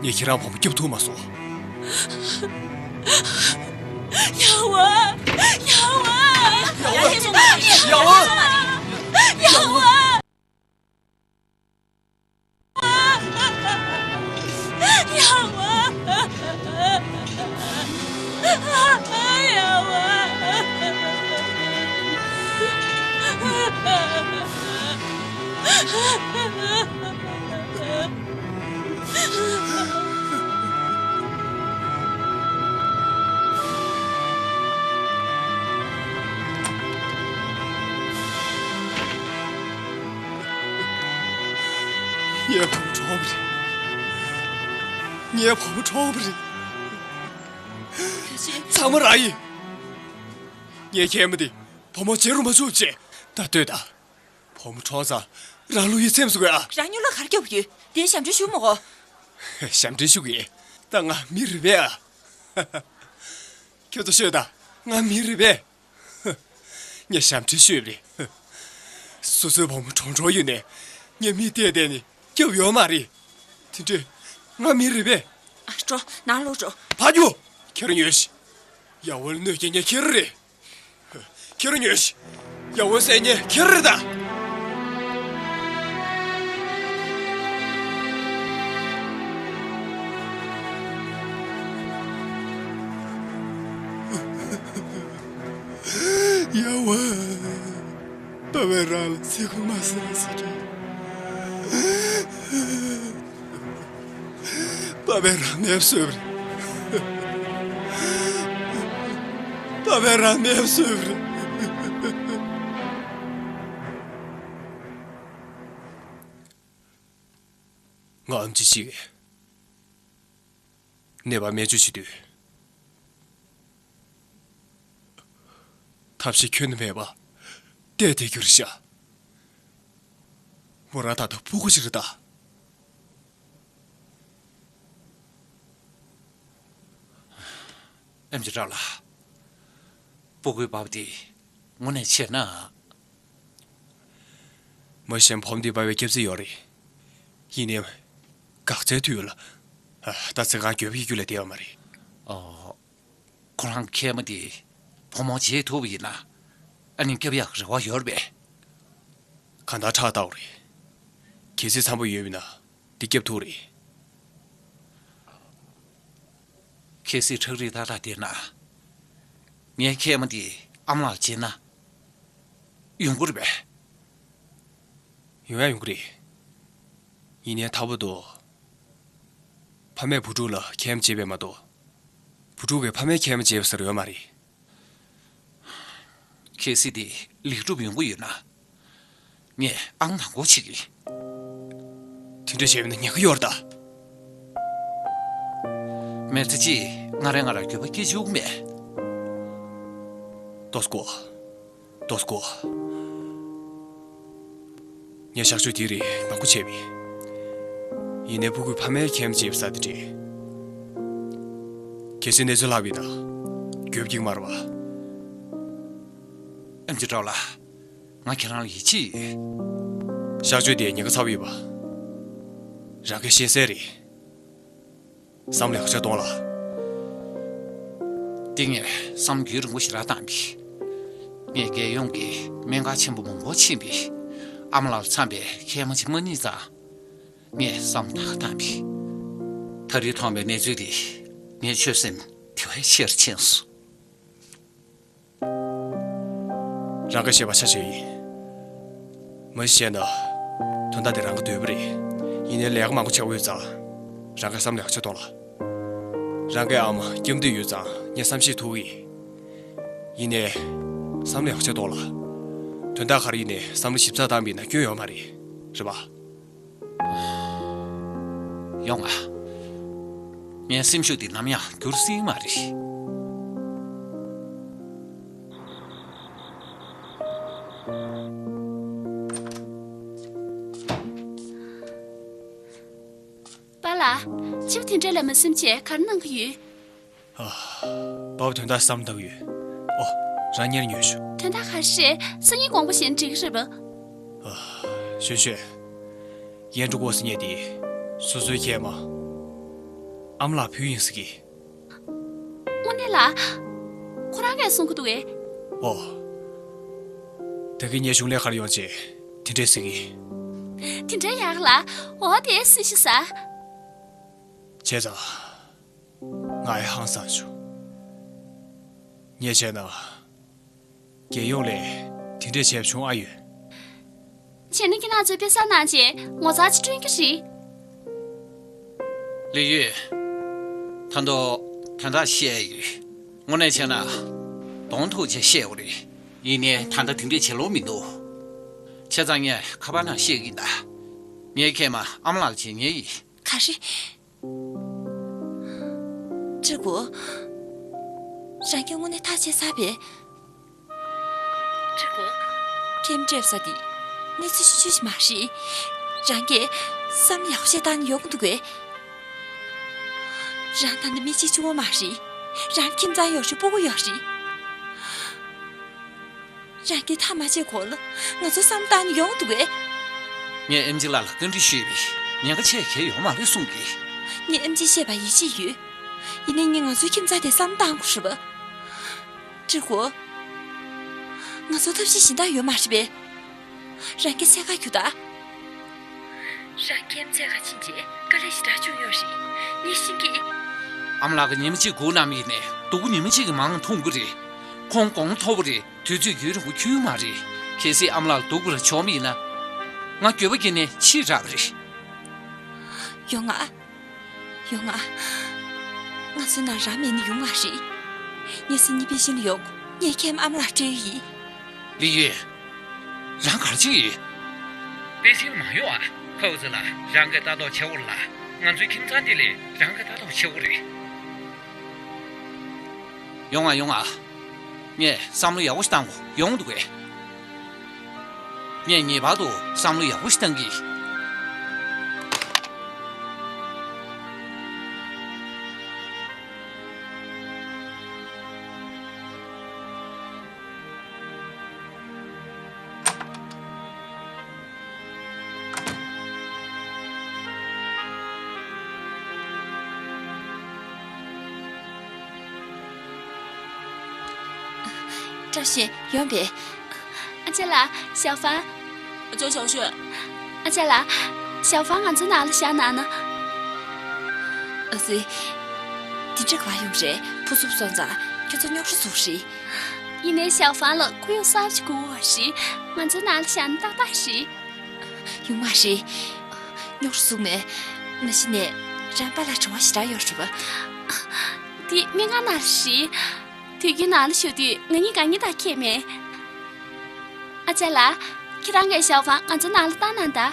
ངས་ཁྱེད་རང་བུ་མོ་སྐྱོབ་ཐུབ་མ་སོང་། ཡ་ཝ། ཡ་ཝ། ཡ་ཝ། ཡ་ཝ། ཡ་ཝ། ངའི་བུ་མོ་གྲོངས་པ་རེད། ངའི་བུ་མོ་གྲོངས་པ་རེད། ཚང་མ་རང་ཡིན། ངས་མཁལ་མ་དེ་བུ་མོ་བྱེད་རུ་མ་བཅུག་ཅེས། ད་ལྟོས་དང་། བུ་མོ་གྲོངས་ཙང་རང་ལུས་ཡིད་ཚིམ་སོང་ཨ། རང་ཉུ་ལ་གར་སྐྱོབ་ཡོད་དེ་ཞབས་འདྲེན་ཞུ་མོ་གོ། ཞབས་འདྲེན་ཞུ་གི། ད་ང་མི་རེད་པས་ཨ། ཁྱོད་ཚོ་ཤོད་དང་། ང་མི་རེད་པས། ངས་ཞབས་འདྲེན་ཞུས་པ་རེད། སོ་སོའི་བུ་མོ་གྲོངས་གྲོངས་ཡོད་ནས་ངས་མི་བལྟས་བལྟས་ནས་སྐྱོབ་ཡོད་མ་རེད། དེ་འདྲས་ང་མི་རེད་པས། ཨ་འགྲོ་ནང་ལོག་འགྲོ། ཕ་ཇོ། ཁྱེད་རང་ཉོན་ཞིག་ཡ་ཝལ་གནོད་སྐྱེལ་མཁན་ཁྱེད་རང་རེད། ཁྱེད་རང་ཉོན་ཞིག་ཡ་ཝལ་བསད་མཁན་ཁྱེད་རང་རེད་ད། ཡ་ཝལ། པ་པའི་རང་ལ་ཚིག་ཁུག་མ་ཟེར་ཟེར་གྱི། པ་པའི་རང་མེད་བཟོས་པ་རེད། པ་པའི་རང་མེད་བཟོས་པ་རེད། ང་ཨམ་ཆི་ཞིག་ནད་པ་སྨན་བཅོས་བྱེད་དུས། ཐབས་ཤེས་ཁྱོན་ནས་མེད་པ་བལྟས་བསྡད་རྒྱུ་རེད་ཤག་མོ་རང་ད་ལྟ་སྤུ་གུ་ཞིག་རེད་ད། ཨེམ་ཆི་ཀྲའོ་ལགས། སྤུ་གུའི་བབ་དེ་དངོས་གནས་བྱས་ན། མ་གཞི་བུ་མོ་འདི་སྦ་བའི་སྐྱབས་རྩིས་ཡོད་རེད། ཡིན་ནའི། འགག་རྩའི་དུས་ལ། ད་ཚེ་གང་འགྱོད་པའི་རྒྱུ་ལས་བསྡད་ཡོད་མ་རེད། ཨོ། ཁོ་རང་མཁལ་མ་དེ་བུ་མོ་བྱེད་ཐུབ་པ་ཡིན་ན། ཨ་ནི་སྐྱོབ་ཡག་རེ་བ་ཡོད་རེད་པས། གང་ལྟར་ཁྲག་ལྟ་བ་རེད། གལ་སྲིད་འཚམ་པོ་ཡོད་པ་ཡིན་ན་འདི་སྐྱོབ་ཐུབ་རེད། གལ་སྲིད་ཁྲག་རིགས་ཏག་ཏག་བསྡད་ན། ངའི་མཁལ་མ་དེ་ཨ་མ་ལགས་བྱེད་ན་ཡོང་གི་རེད་པས། ཡོང་ཡ་ཡོང་གི་རེད། ཡིན་ནའི་ད་བར་དུ། ཕ་མས་བུ་ཕྲུག་ལ་མཁལ་མ་བྱས་པས་མ་གཏོགས། བུ་ཕྲུག་གིས་ཕ་མའི་མཁལ་མ་བྱས་པ་ཟེར་ཡོད་མ་རེད། གལ་སྲིད་དེ་ལེགས་གྲུབ་ཡོང་གི་ཡོད་ན། ངས་ཨང་དང་པོ་བྱེད་ཀྱི། དེ་འདྲ་བྱས་པ་ན་ཉེན་ཁ་ཡོད་རེད་ད། མི་ཚེ་གཅིག་ང་རང་ང་རང་འགྱོད་པ་སྐྱེ་བཅུག་མེད། ཏོ་སྐོ། ཏོ་སྐོ། ངས་གཤག་བཅོས་དེ་རིགས་མང་པོ་བྱས་པས། ཡིན་ནའི་སྤུ་གུས་ཕ་མའི་མཁལ་མ་བྱས་པ་ཟེར་དེ་འདྲས། གལ་སྲིད་གནས་ཚུལ་ལྷག་པ་ཡིན་ན། འགྱོད་པ་སྐྱེ་གི་མ་རེད་པ། ཨེམ་ཆི་ཀྲའོ་ལགས། ང་ཁྱེད་རང་ལ་ཡིད་ཆེས་ཡོད། གཤག་བཅོས་དེ་ཉེན་ཁ་ཚ་པོ་ཡོད་པ། རང་གིས་ཤེས་གསལ་རེད། བསམ་བློ་ཡག་ཆག་གཏོང་ལ། འདི་ངས་བསམ་བློ་རྒྱུན་རིང་པོ་ཞིག་རག་བཏང་བས། ངས་རྒྱལ་ཡོངས་ཀྱི་སྨན་ཁང་ཆེན་པོ་མང་པོར་ཕྱིན་པས། ཨ་མ་ལགས་ལ་འཚམ་པའི་མཁལ་མ་ཅིག་མ་རྙེད་ཙང་། ངས་བསམ་བློ་ཐག་བཏང་བས། ད་རེས་མཐོང་བའི་གནས་ཚུལ་འདིས་ངའི་ཆོད་སེམས་དེ་བས་ཆེར་ཕྱིན་སོང་། རང་གིས་བཤད་པ་ཆ་བཞག་ཡིན། མ་གཞི་བཤད་ན། དོན་དག་དེ་རང་གི་འདོད་པ་རེད། ཡིན་ནའི་ལས་ཀ་མང་པོ་ཆགས་ཡོད་ཙང་། རང་གིས་བསམ་བློ་ཡག་ཆག་གཏོང་ལ། རང་གི་ཨ་མ་སྐྱབས་འདོད་ཡོད་ཙང་ངས་བསམ་ཤེས་ཐུབ་ཀྱི་ཡིན། ཡིན་ནའི། བསམ་བློ་ཡག་ཆག་གཏོང་ལ། དོན་དག་ག་རེ་ཡིན་ནའི་བསམ་བློ་ཞིབ་ཚགས་བཏང་བ་ཡིན་ན་སྐྱོན་ཡོད་མ་རེད། རེད་པ། ཡོང་ང་། ངའི་སེམས་ཤུགས་འདི་ནམ་ཡང་འགྱུར་སྲིད་མ་རེད། པཱ་ལགས། ཕྱི་པོ་དེ་འདྲ་ལ་མ་སེམས་བྱས་ག་རེ་གནང་གི་ཡོད། ཨ། པཱ་པ་དོན་དག་བསམ་བློ་བཏང་གི་ཡོད། ཨོ། རང་གཉེར་ཉོན་ཤོག་དོན་དག་ག་རེ་རེད། སང་ཉིན་དགོངས་པ་བཞེས་ན་འགྲིག་གི་རེད་པ། ཨ། ཞོན་ཞོན། ཡན་ཀྲུ་ཀོ་སི་ཉེ་དེ། སོ་སོའི་མཁལ་མ། ཨ་མ་ལགས་བུ་ཡིན་ཟེར་གི། དངོས་གནས་ལགས། ཁོ་རང་གིས་གསུང་གི་འདུག་གས། ཨོ། ད་གིན་ངའི་གཞུང་ལས་ཁར་ཡོང་རྗེས་དེ་འདྲས་ཟེར་གི། དེ་འདྲ་ཡག་ལགས། འོ་དེ་སུ་ཤི་ས། བྱས་ཙང་། ང་ཡང་ཧང་སངས་བྱུང་། ངས་བྱས་ན། རྒྱལ་ཡོངས་ལས་དེ་འདྲས་བྱས་བྱུང་ཨ་ཡོད། བྱས་ན་ཁྱེད་རང་ཚོས་དཔེ་བསགས་གནང་རྗེས་ངོ་མཚར་ཅིག་སྐྲུན་གྱི་རེད། ལི་ཡུས། ད་དུང་དོན་དག་བཤད་ཡོད། དངོས་གནས་བྱས་ན། གདོང་ཐུག་བྱས་བཤད་དགོས་རེད། ཡིན་ནའི་ད་ལྟ་དེ་འདྲས་བྱེད་ལོང་མི་འདུག་བྱས་ཙང་ངས་ཁ་པར་ནང་བཤད་ཀྱི་ཡིན་ད། ངའི་ཁྱེད་མ་ཨ་མ་ལགས་བྱེད་ཉེ་ཡིན། ག་རེ། ཀྲི་གུ། རང་གིས་དངོས་གནས་ཐག་བཅད་ཚར་བས། ཀྲི་གུ། ཁྱིམ་སྤྲད་ས་དེ་གནས་ཚུལ་ཆུང་ཆུང་ཞིག་མ་རེད། རང་གིས་བསམ་བློ་ཡག་པོ་བྱས་བཏང་ན་ཡོང་གི་འདུག་གས། རང་ད་ནི་མི་གཅིག་གཅུང་བོ་མ་རེད། རང་ཁྱིམ་ཚང་ཡོད་རེད། སྤུ་གུ་ཡོད་རེད། རང་གིས་ཐག་མ་བཅད་གོང་ལ་ང་ཚོ་བསམ་བཏང་ནས་ཡོང་འདུག་གས། ངས་ཨེམ་ཆི་ལགས་ལ་བཀའ་འདྲི་ཞུས་པས་ཉེན་ཁ་ཆེ་གང་ཡོད་མ་རེད་གསུངས་ཀྱིས། ངས་ཨེམ་ཆིས་བཤད་པ་ཡིད་ཆེས་ཡོད། ཡིན་ནའི་ངས་ང་ཚོའི་ཁྱིམ་ཚང་དེ་བསམ་བཏང་དགོས་རེད་པ། ཀྲི་གུ། ང་ཚོ་ཐབས་ཤེས་གཞན་དག་ཡོད་མ་རེད་པས། རང་གིས་འཚོལ་ག་རྒྱུགས་དང་། རང་གིས་འཚོལ་ག་ཕྱིན་རྗེས་དཀའ་ལས་ཞེ་དྲག་བྱུང་ཡོད་རེད། ངས་ཤེས་ཀྱི། ཨ་མ་ལགས་ཀྱིས་ཉི་མ་གཅིག་སྒུག་གནང་བ་ཡིན་ནའི་སྡུག་པོ་ཉི་མ་གཅིག་གིས་མང་མཐོང་གི་རེད། ཁོང་གོང་མཐོ་པོ་རེད། དུས་ཚོད་ཡུན་རིང་པོ་ཁྱོན་མ་རེད། གལ་སྲིད་ཨ་མ་ལགས་ལ་སྡུག་པོ་རེ་བྱུང་བ་ཡིན་ན། ང་འགྱོད་པ་སྐྱེས་ནས་འཆི་རག་པ་རེད། ཡོང་ང་། ཡོང་ང་། ང་ཚོའི་ནང་རང་མེད་ན་ཡོང་ང་རེད། ངས་སང་ཉིན་པེ་ཅིང་ལ་ཡོང་། ངས་ཁྱེད་ཨ་མ་ལགས་སྤྲད་ཡིན། ལི་ཡུས། རང་ག་རེ་བྱེད་ཀྱི་ཡོད། པེ་ཅིང་ལ་མ་ཡོང་ཨ། ཁའོ་ཙི་ལགས་རང་གིས་ལྟ་རྟོག་བྱེད་དགོས་རེད་ལགས། ང་ཚོའི་ཁྱིམ་ཚང་འདི་ལ་རང་གིས་ལྟ་རྟོག་བྱེད་དགོས་རེད། ཡོང་ང་ཡོང་ང་། ངས་བསམ་བློ་ཡག་པོ་ཞིག་བཏང་དགོས། ཡོང་འདུག་གས། ངས་ངེས་པར་དུ་བསམ་བློ་ཡག་པོ་ཞིག་བཏང་གི། བཀྲ་ཤིས་ཡོང་པས། ཨ་ཅག་ལགས། ཞའོ་ཧྥང་། ཨ་ཅག་ཞའོ་ཞུན། ཨ་ཅག་ལགས། ཞའོ་ཧྥང་ང་ཚོའི་ནང་ལ་བཞག་གནང་ན། ཨ་ཙི། འདི་འདྲ་ག་པར་ཡོང་རེད། ཕུན་སུམ་ཚོགས་ཙང་ཁྱོད་ཚོ་རྙོག་དྲ་བཟོ་གི་རེད། ཡིན་ནའི་ཞའོ་ཧྥང་ལ་ཁོར་ཡུག་གསར་པ་ཞིག་དགོས་པ་རེད། ང་ཚོའི་ནང་ལ་བཞག་ན་ཏག་ཏག་རེད། ཡོང་མ་རེད། རྙོག་དྲ་བཟོ་མེད། མ་གཞི་ནས་རང་པཱ་ལགས་བྲེལ་བ་ཞེ་དྲག་ཡོད་རེད་པ། འདི་སྨན་ཁང་ནང་རེད། དུས་རྒྱུན་ནང་ལ་བཞུགས་དུས་ང་གཉིས་དགའ་ཉེ་དང་ཁྱད་མེད། ཨ་ཅག་ལགས། ཁྱེད་རང་གིས་ཞའོ་ཧྥང་ང་ཚོའི་ནང་ལ་བཏང་གནང་དང་།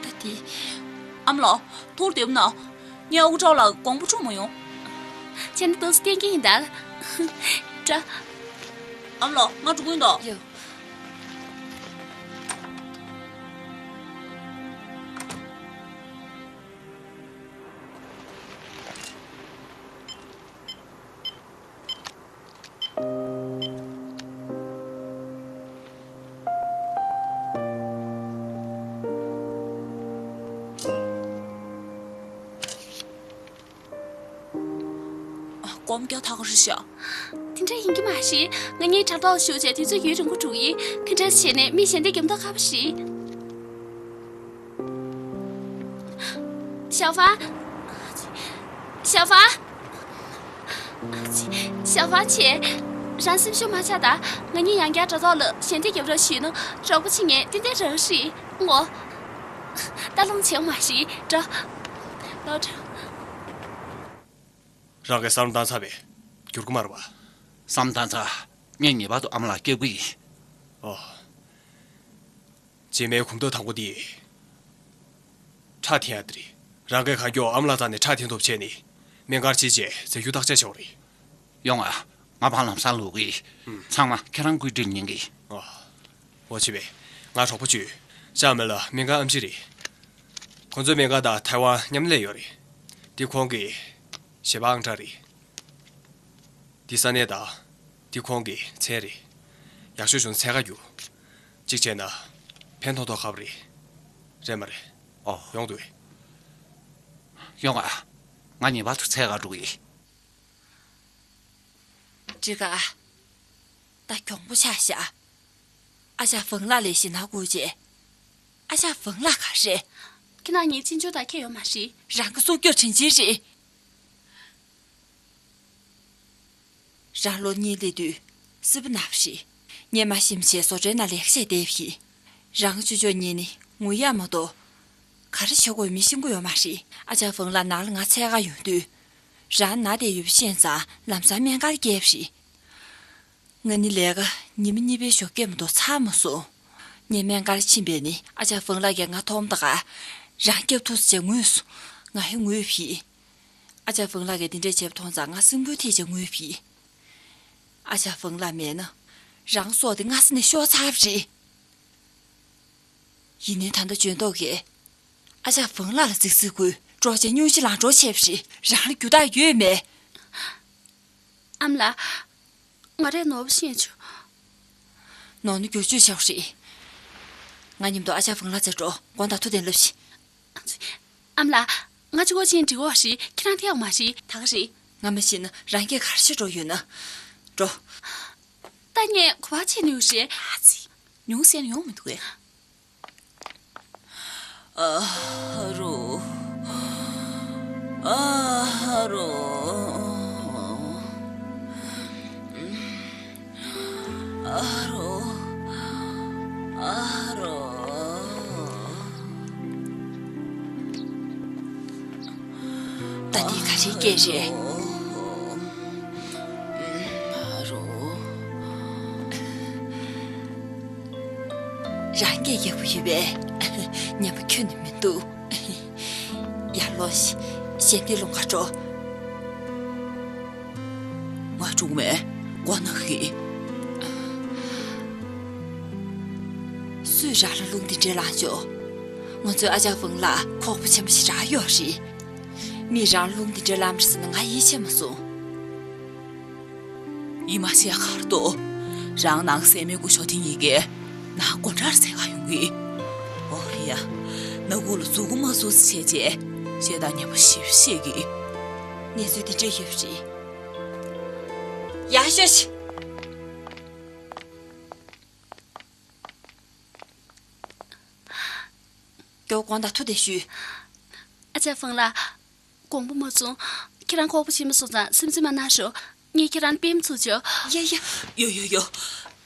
ད་དེ། ཨ་མ་ལགས། ཐུགས་བདེ་པོ་གནང་། ངས་ཨ་ཁུ་ཁྲའོ་ལགས་དགོངས་པ་འཁྲུག་མ་ཡོང་། བྱས་ན་ཏོག་ཙམ་བསྟན་གྱི་ཡིན་ད། ཏྲ། ཨ་མ་ལགས། ང་འགྲོ་གི་ཡིན་ད། ཡོ། སྒོམ་རྒྱག་ཐག་ག་རེ་བཞག། དེ་འདྲ་ཡིན་གྱི་མ་རེད། ང་གཉིས་དྲ་ཐོག་ཞུགས་བྱས་དུས་ཚོད་ཡུན་རིང་པོ་འགྲོ་གི་ཡིན། ག་འདྲ་བྱས་ནས་མི་གཞན་དེ་རྒྱབ་མདོག་ཁ་པོ་རེད། ཞའོ་ཧྥང་། ཞའོ་ཧྥང་། ཞའོ་ཧྥང་ཆེ། རང་སེམས་ཤུགས་མ་ཆག་ད། ང་གཉིས་ཡང་བསྐྱར་དྲ་ཐོག་ལ་ཞལ་འདེབས་རྒྱབ་རོགས་ཞུས་ན་གྲོགས་པོ་བྱེད་མཁན་ཏན་ཏན་རང་རེད། ངོ་། ད་ལོང་བྱེད་མ་ཤེས་འགྲོ། ལོ་འགྲོ། རང་གིས་བསམ་བློ་བཏང་ཚར་བས། འགྱུར་གི་མ་རེད་པ། བསམ་བློ་བཏང་ཚར། ངས་ངེས་པར་དུ་ཨ་མ་ལགས་སྐྱོབ་གི་ཡིན། ཨོ། རྗེས་མའི་གོམ་སྟབས་དང་པོ་འདི། ཁྲག་འཐེན་ཡ་དེ་རེད། རང་གིས་གང་མགྱོགས་ཨ་མ་ལགས་རྩ་ནས་ཁྲག་འཐེན་ཐུབ་བྱས་ནས། སྨན་ཁང་ཕྱིན་རྗེས་རྫས་འགྱུར་བརྟག་དཔྱད་བྱེད་དགོས་རེད། ཡོང་ཨ། ང་ཕར་ལམ་སང་ལོག་གི། ཚང་མ་ཁྱེད་རང་སྐུ་དྲིན་ཉན་གི། ཨོ། འོ་བྱས་པས། ང་གྲོགས་པོ་བཅུ། ཅང་མེ་ལ་སྨན་ཁང་ཨེམ་ཆི་རེད། ཁོང་ཚོའི་སྨན་ཁང་དང་ཐའེ་ཝན་མཉམ་ལས་ཡོད་རེད། འདི་ཁོང་གི་ཞལ་པར་ཨང་གྲངས་རེད། འདི་ས་གནས་དང་། འདི་ཁོང་གི་མཚན་རེད། ཡག་ཤོས་བྱུང་ཚེ་ཁ་རྒྱུག་གཅིག་བྱས་ན། ཕན་ཐོགས་ཐོགས་ཁག་པོ་རེད། རེད་མ་རེད། ཨོ། ཡོང་འདུག་གས། ཡོང་ཨ། ང་ངེས་པར་དུ་འཚོལ་ག་འགྲོ་གི་ཡིན། འགྲིག་ག། ད་གྱོང་པོ་ཆགས་ཤག། ཨ་ཅག་ཧྥང་ལགས་ལ་ཞེད་སྣང་སྐུལ་བྱས། ཨ་ཅག་ཧྥང་ལགས་ག་རེ་རེད། ཁྱེད་རང་ངའི་གཅེན་གཅུང་དག་ཁྱད་ཡོད་མ་རེད། རང་གི་སྲོག་སྐྱོབ་དྲིན་ཆེན་རེད། རང་ལོ་གཉིས་སླེབས་དུས་སྲིད་པ་ན་བ་རེད། སྔོན་མ་ཞིབ་མཆན་བཟོ་གྲྭའི་ནང་ལས་ཀ་བྱས་བསྡད་པ་ཡིན། རང་ཅོ་ཅོ་གཉིས་ནི་ངུ་ཡག་མ་གཏོགས་ག་རེ་བྱེད་དགོས་མིན་ཤེས་ཀྱི་ཡོད་མ་རེད། ཨ་ཅག་ཧྥང་ལགས་ནང་ལ་ང་འཚོལ་ག་ཡོང་དུས། རང་ན་བསྡད་ཡོད་པ་ཤེས་ཙང་ལམ་སང་སྨན་ཁང་ལ་བསྐྱལ་བ་རེད། ང་ནི་ལས་ཀ་ཉི་མ་གཉིས་པའི་ཞོགས་ཀས་མ་གཏོགས་ཚར་མ་སོང་། ངས་སྨན་ཁང་ཕྱིན་པས་ནི་ཨ་ཅག་ཧྥང་ལགས་ཀྱིས་ང་མཐོང་དུས། རང་སྐྱོབ་ཐུབ་སོང་ཅེས་ངུས་སོང་། ང་ཧེ་ངུས་པ་ཡིན། ཨ་ཅག་ཧྥང་ལགས་ཀྱིས་འདི་འདྲས་བྱས་པ་མཐོང་ཙང་ང་སེམས་འགུལ་ཐེབས་བྱས་ངུས་པ་ཡིན། ཨ་ཅག་ཧྥང་ལགས་མེད་ན་རང་སྲོག་དེ་སྔ་ས་ནས་ཤོར་ཚར་བ་རེད། ཡིན་ནའི་ད་ལྟ་འཇོན་ཐོག་གིས་ཨ་ཅག་ཧྥང་ལགས་ལ་རྫིག་རྫིག་སྐུལ། འགྲོ་བྱས་སྙུང་གཞི་ལངས་འགྲོ་བྱས་པ་རེད། རང་ལ་རྒྱུ་དག་ཡོད་མེད། ཨ་མ་ལགས། ང་རས་ནོར་བ་ཤེས་བྱུང་། ནོར་ན་བསྒྱུར་བཅོས་བྱ་བ་རེད། ང་མཉམ་དུ་ཨ་ཅག་ཧྥང་ལགས་རྩར་འགྲོ། མགོ་དང་ཐུག་དེ་ལབ་ཤིག། ཨ་མ་ལགས། ང་གཅིག་པོ་ཕྱིན་འགྲིག་གོ་རེད། ཁྱེད་རང་ཐད་ཡོང་མ་རེད། ད་ག་རེད། ང་མ་ཕྱིན་ན་རང་སྐད་ག་རེ་བྱེད་འགྲོ་ཡོད་ན། འགྲོ། ད་ངས་ག་པར་ཕྱིན་ནུས་རེད། ཨ་ཙི། ཉུང་ཟད་ཡོང་མི་འདུག་གས། ཨ་རོ། ཨ་རོ། ཨ་རོ། ཨ་རོ། ད་འདི་ག་རེའི་སྐད་རེད། ཨ་རོ། རང་སྐད་རྒྱག་པ་ཡོད་པས། ཉན་པ་ཁྱོན་ནས་མི་འདུག། ཡར་ལོངས་ཤིག། གཞན་དེ་རླུང་ཁ་འགྲོ། ང་འགྲོ་མེད། མགོ་ན་གི། སུས་རང་ལ་རླུང་འདི་འདྲའི་ལངས་ཆོག། ང་ཚོའི་ཨ་ཅག་ཧྥང་ལགས་ཁོག་པ་ཆེན་པོ་ཞེ་དྲག་ཡོད་རེད། མིས་རང་ལ་རླུང་འདི་འདྲའི་ལངས་རེད་ཟེར་ན་ང་ཡིད་ཆེས་མ་སོང་། ཡིད་མ་ཆེས་གར་འདུག། རང་ནང་སྲན་མའི་སྐུ་ཞབས་དེ་གཉིས་ཀས་ནང་སྒོ་འགྲམ་འཚོལ་ག་ཡོང་གི། ཨོ་ཡ། སྣ་ཁུག་ལ་འཛུལ་དགོས་མ་འཛུལ་ཟེར་བྱས་བྱས། བཤད་སྟངས་ཉམས་པོ་ཞེ་པོ་བཤད་ཀྱི། གནས་ཚུལ་འདི་འདྲ་ཡོད་པ་རེད། ཡར་ཤོག་ཤིག། མགྱོགས་དགོངས་དག་ཐུགས་བདེ་ཞུ། ཨ་ཅག་ཧྥང་ལགས། དགོངས་པ་མ་ཚོམ། ཁྱེད་རང་ཁོག་པ་ཆེན་པོ་སོང་ཙང་སེམས་ཁྲལ་མ་གནང་ཤོག། ངས་ཁྱེད་རང་ལ་དཔེ་མི་ཚུགས་ཆོག། ཡ་ཡ། ཡོ་ཡོ་ཡོ།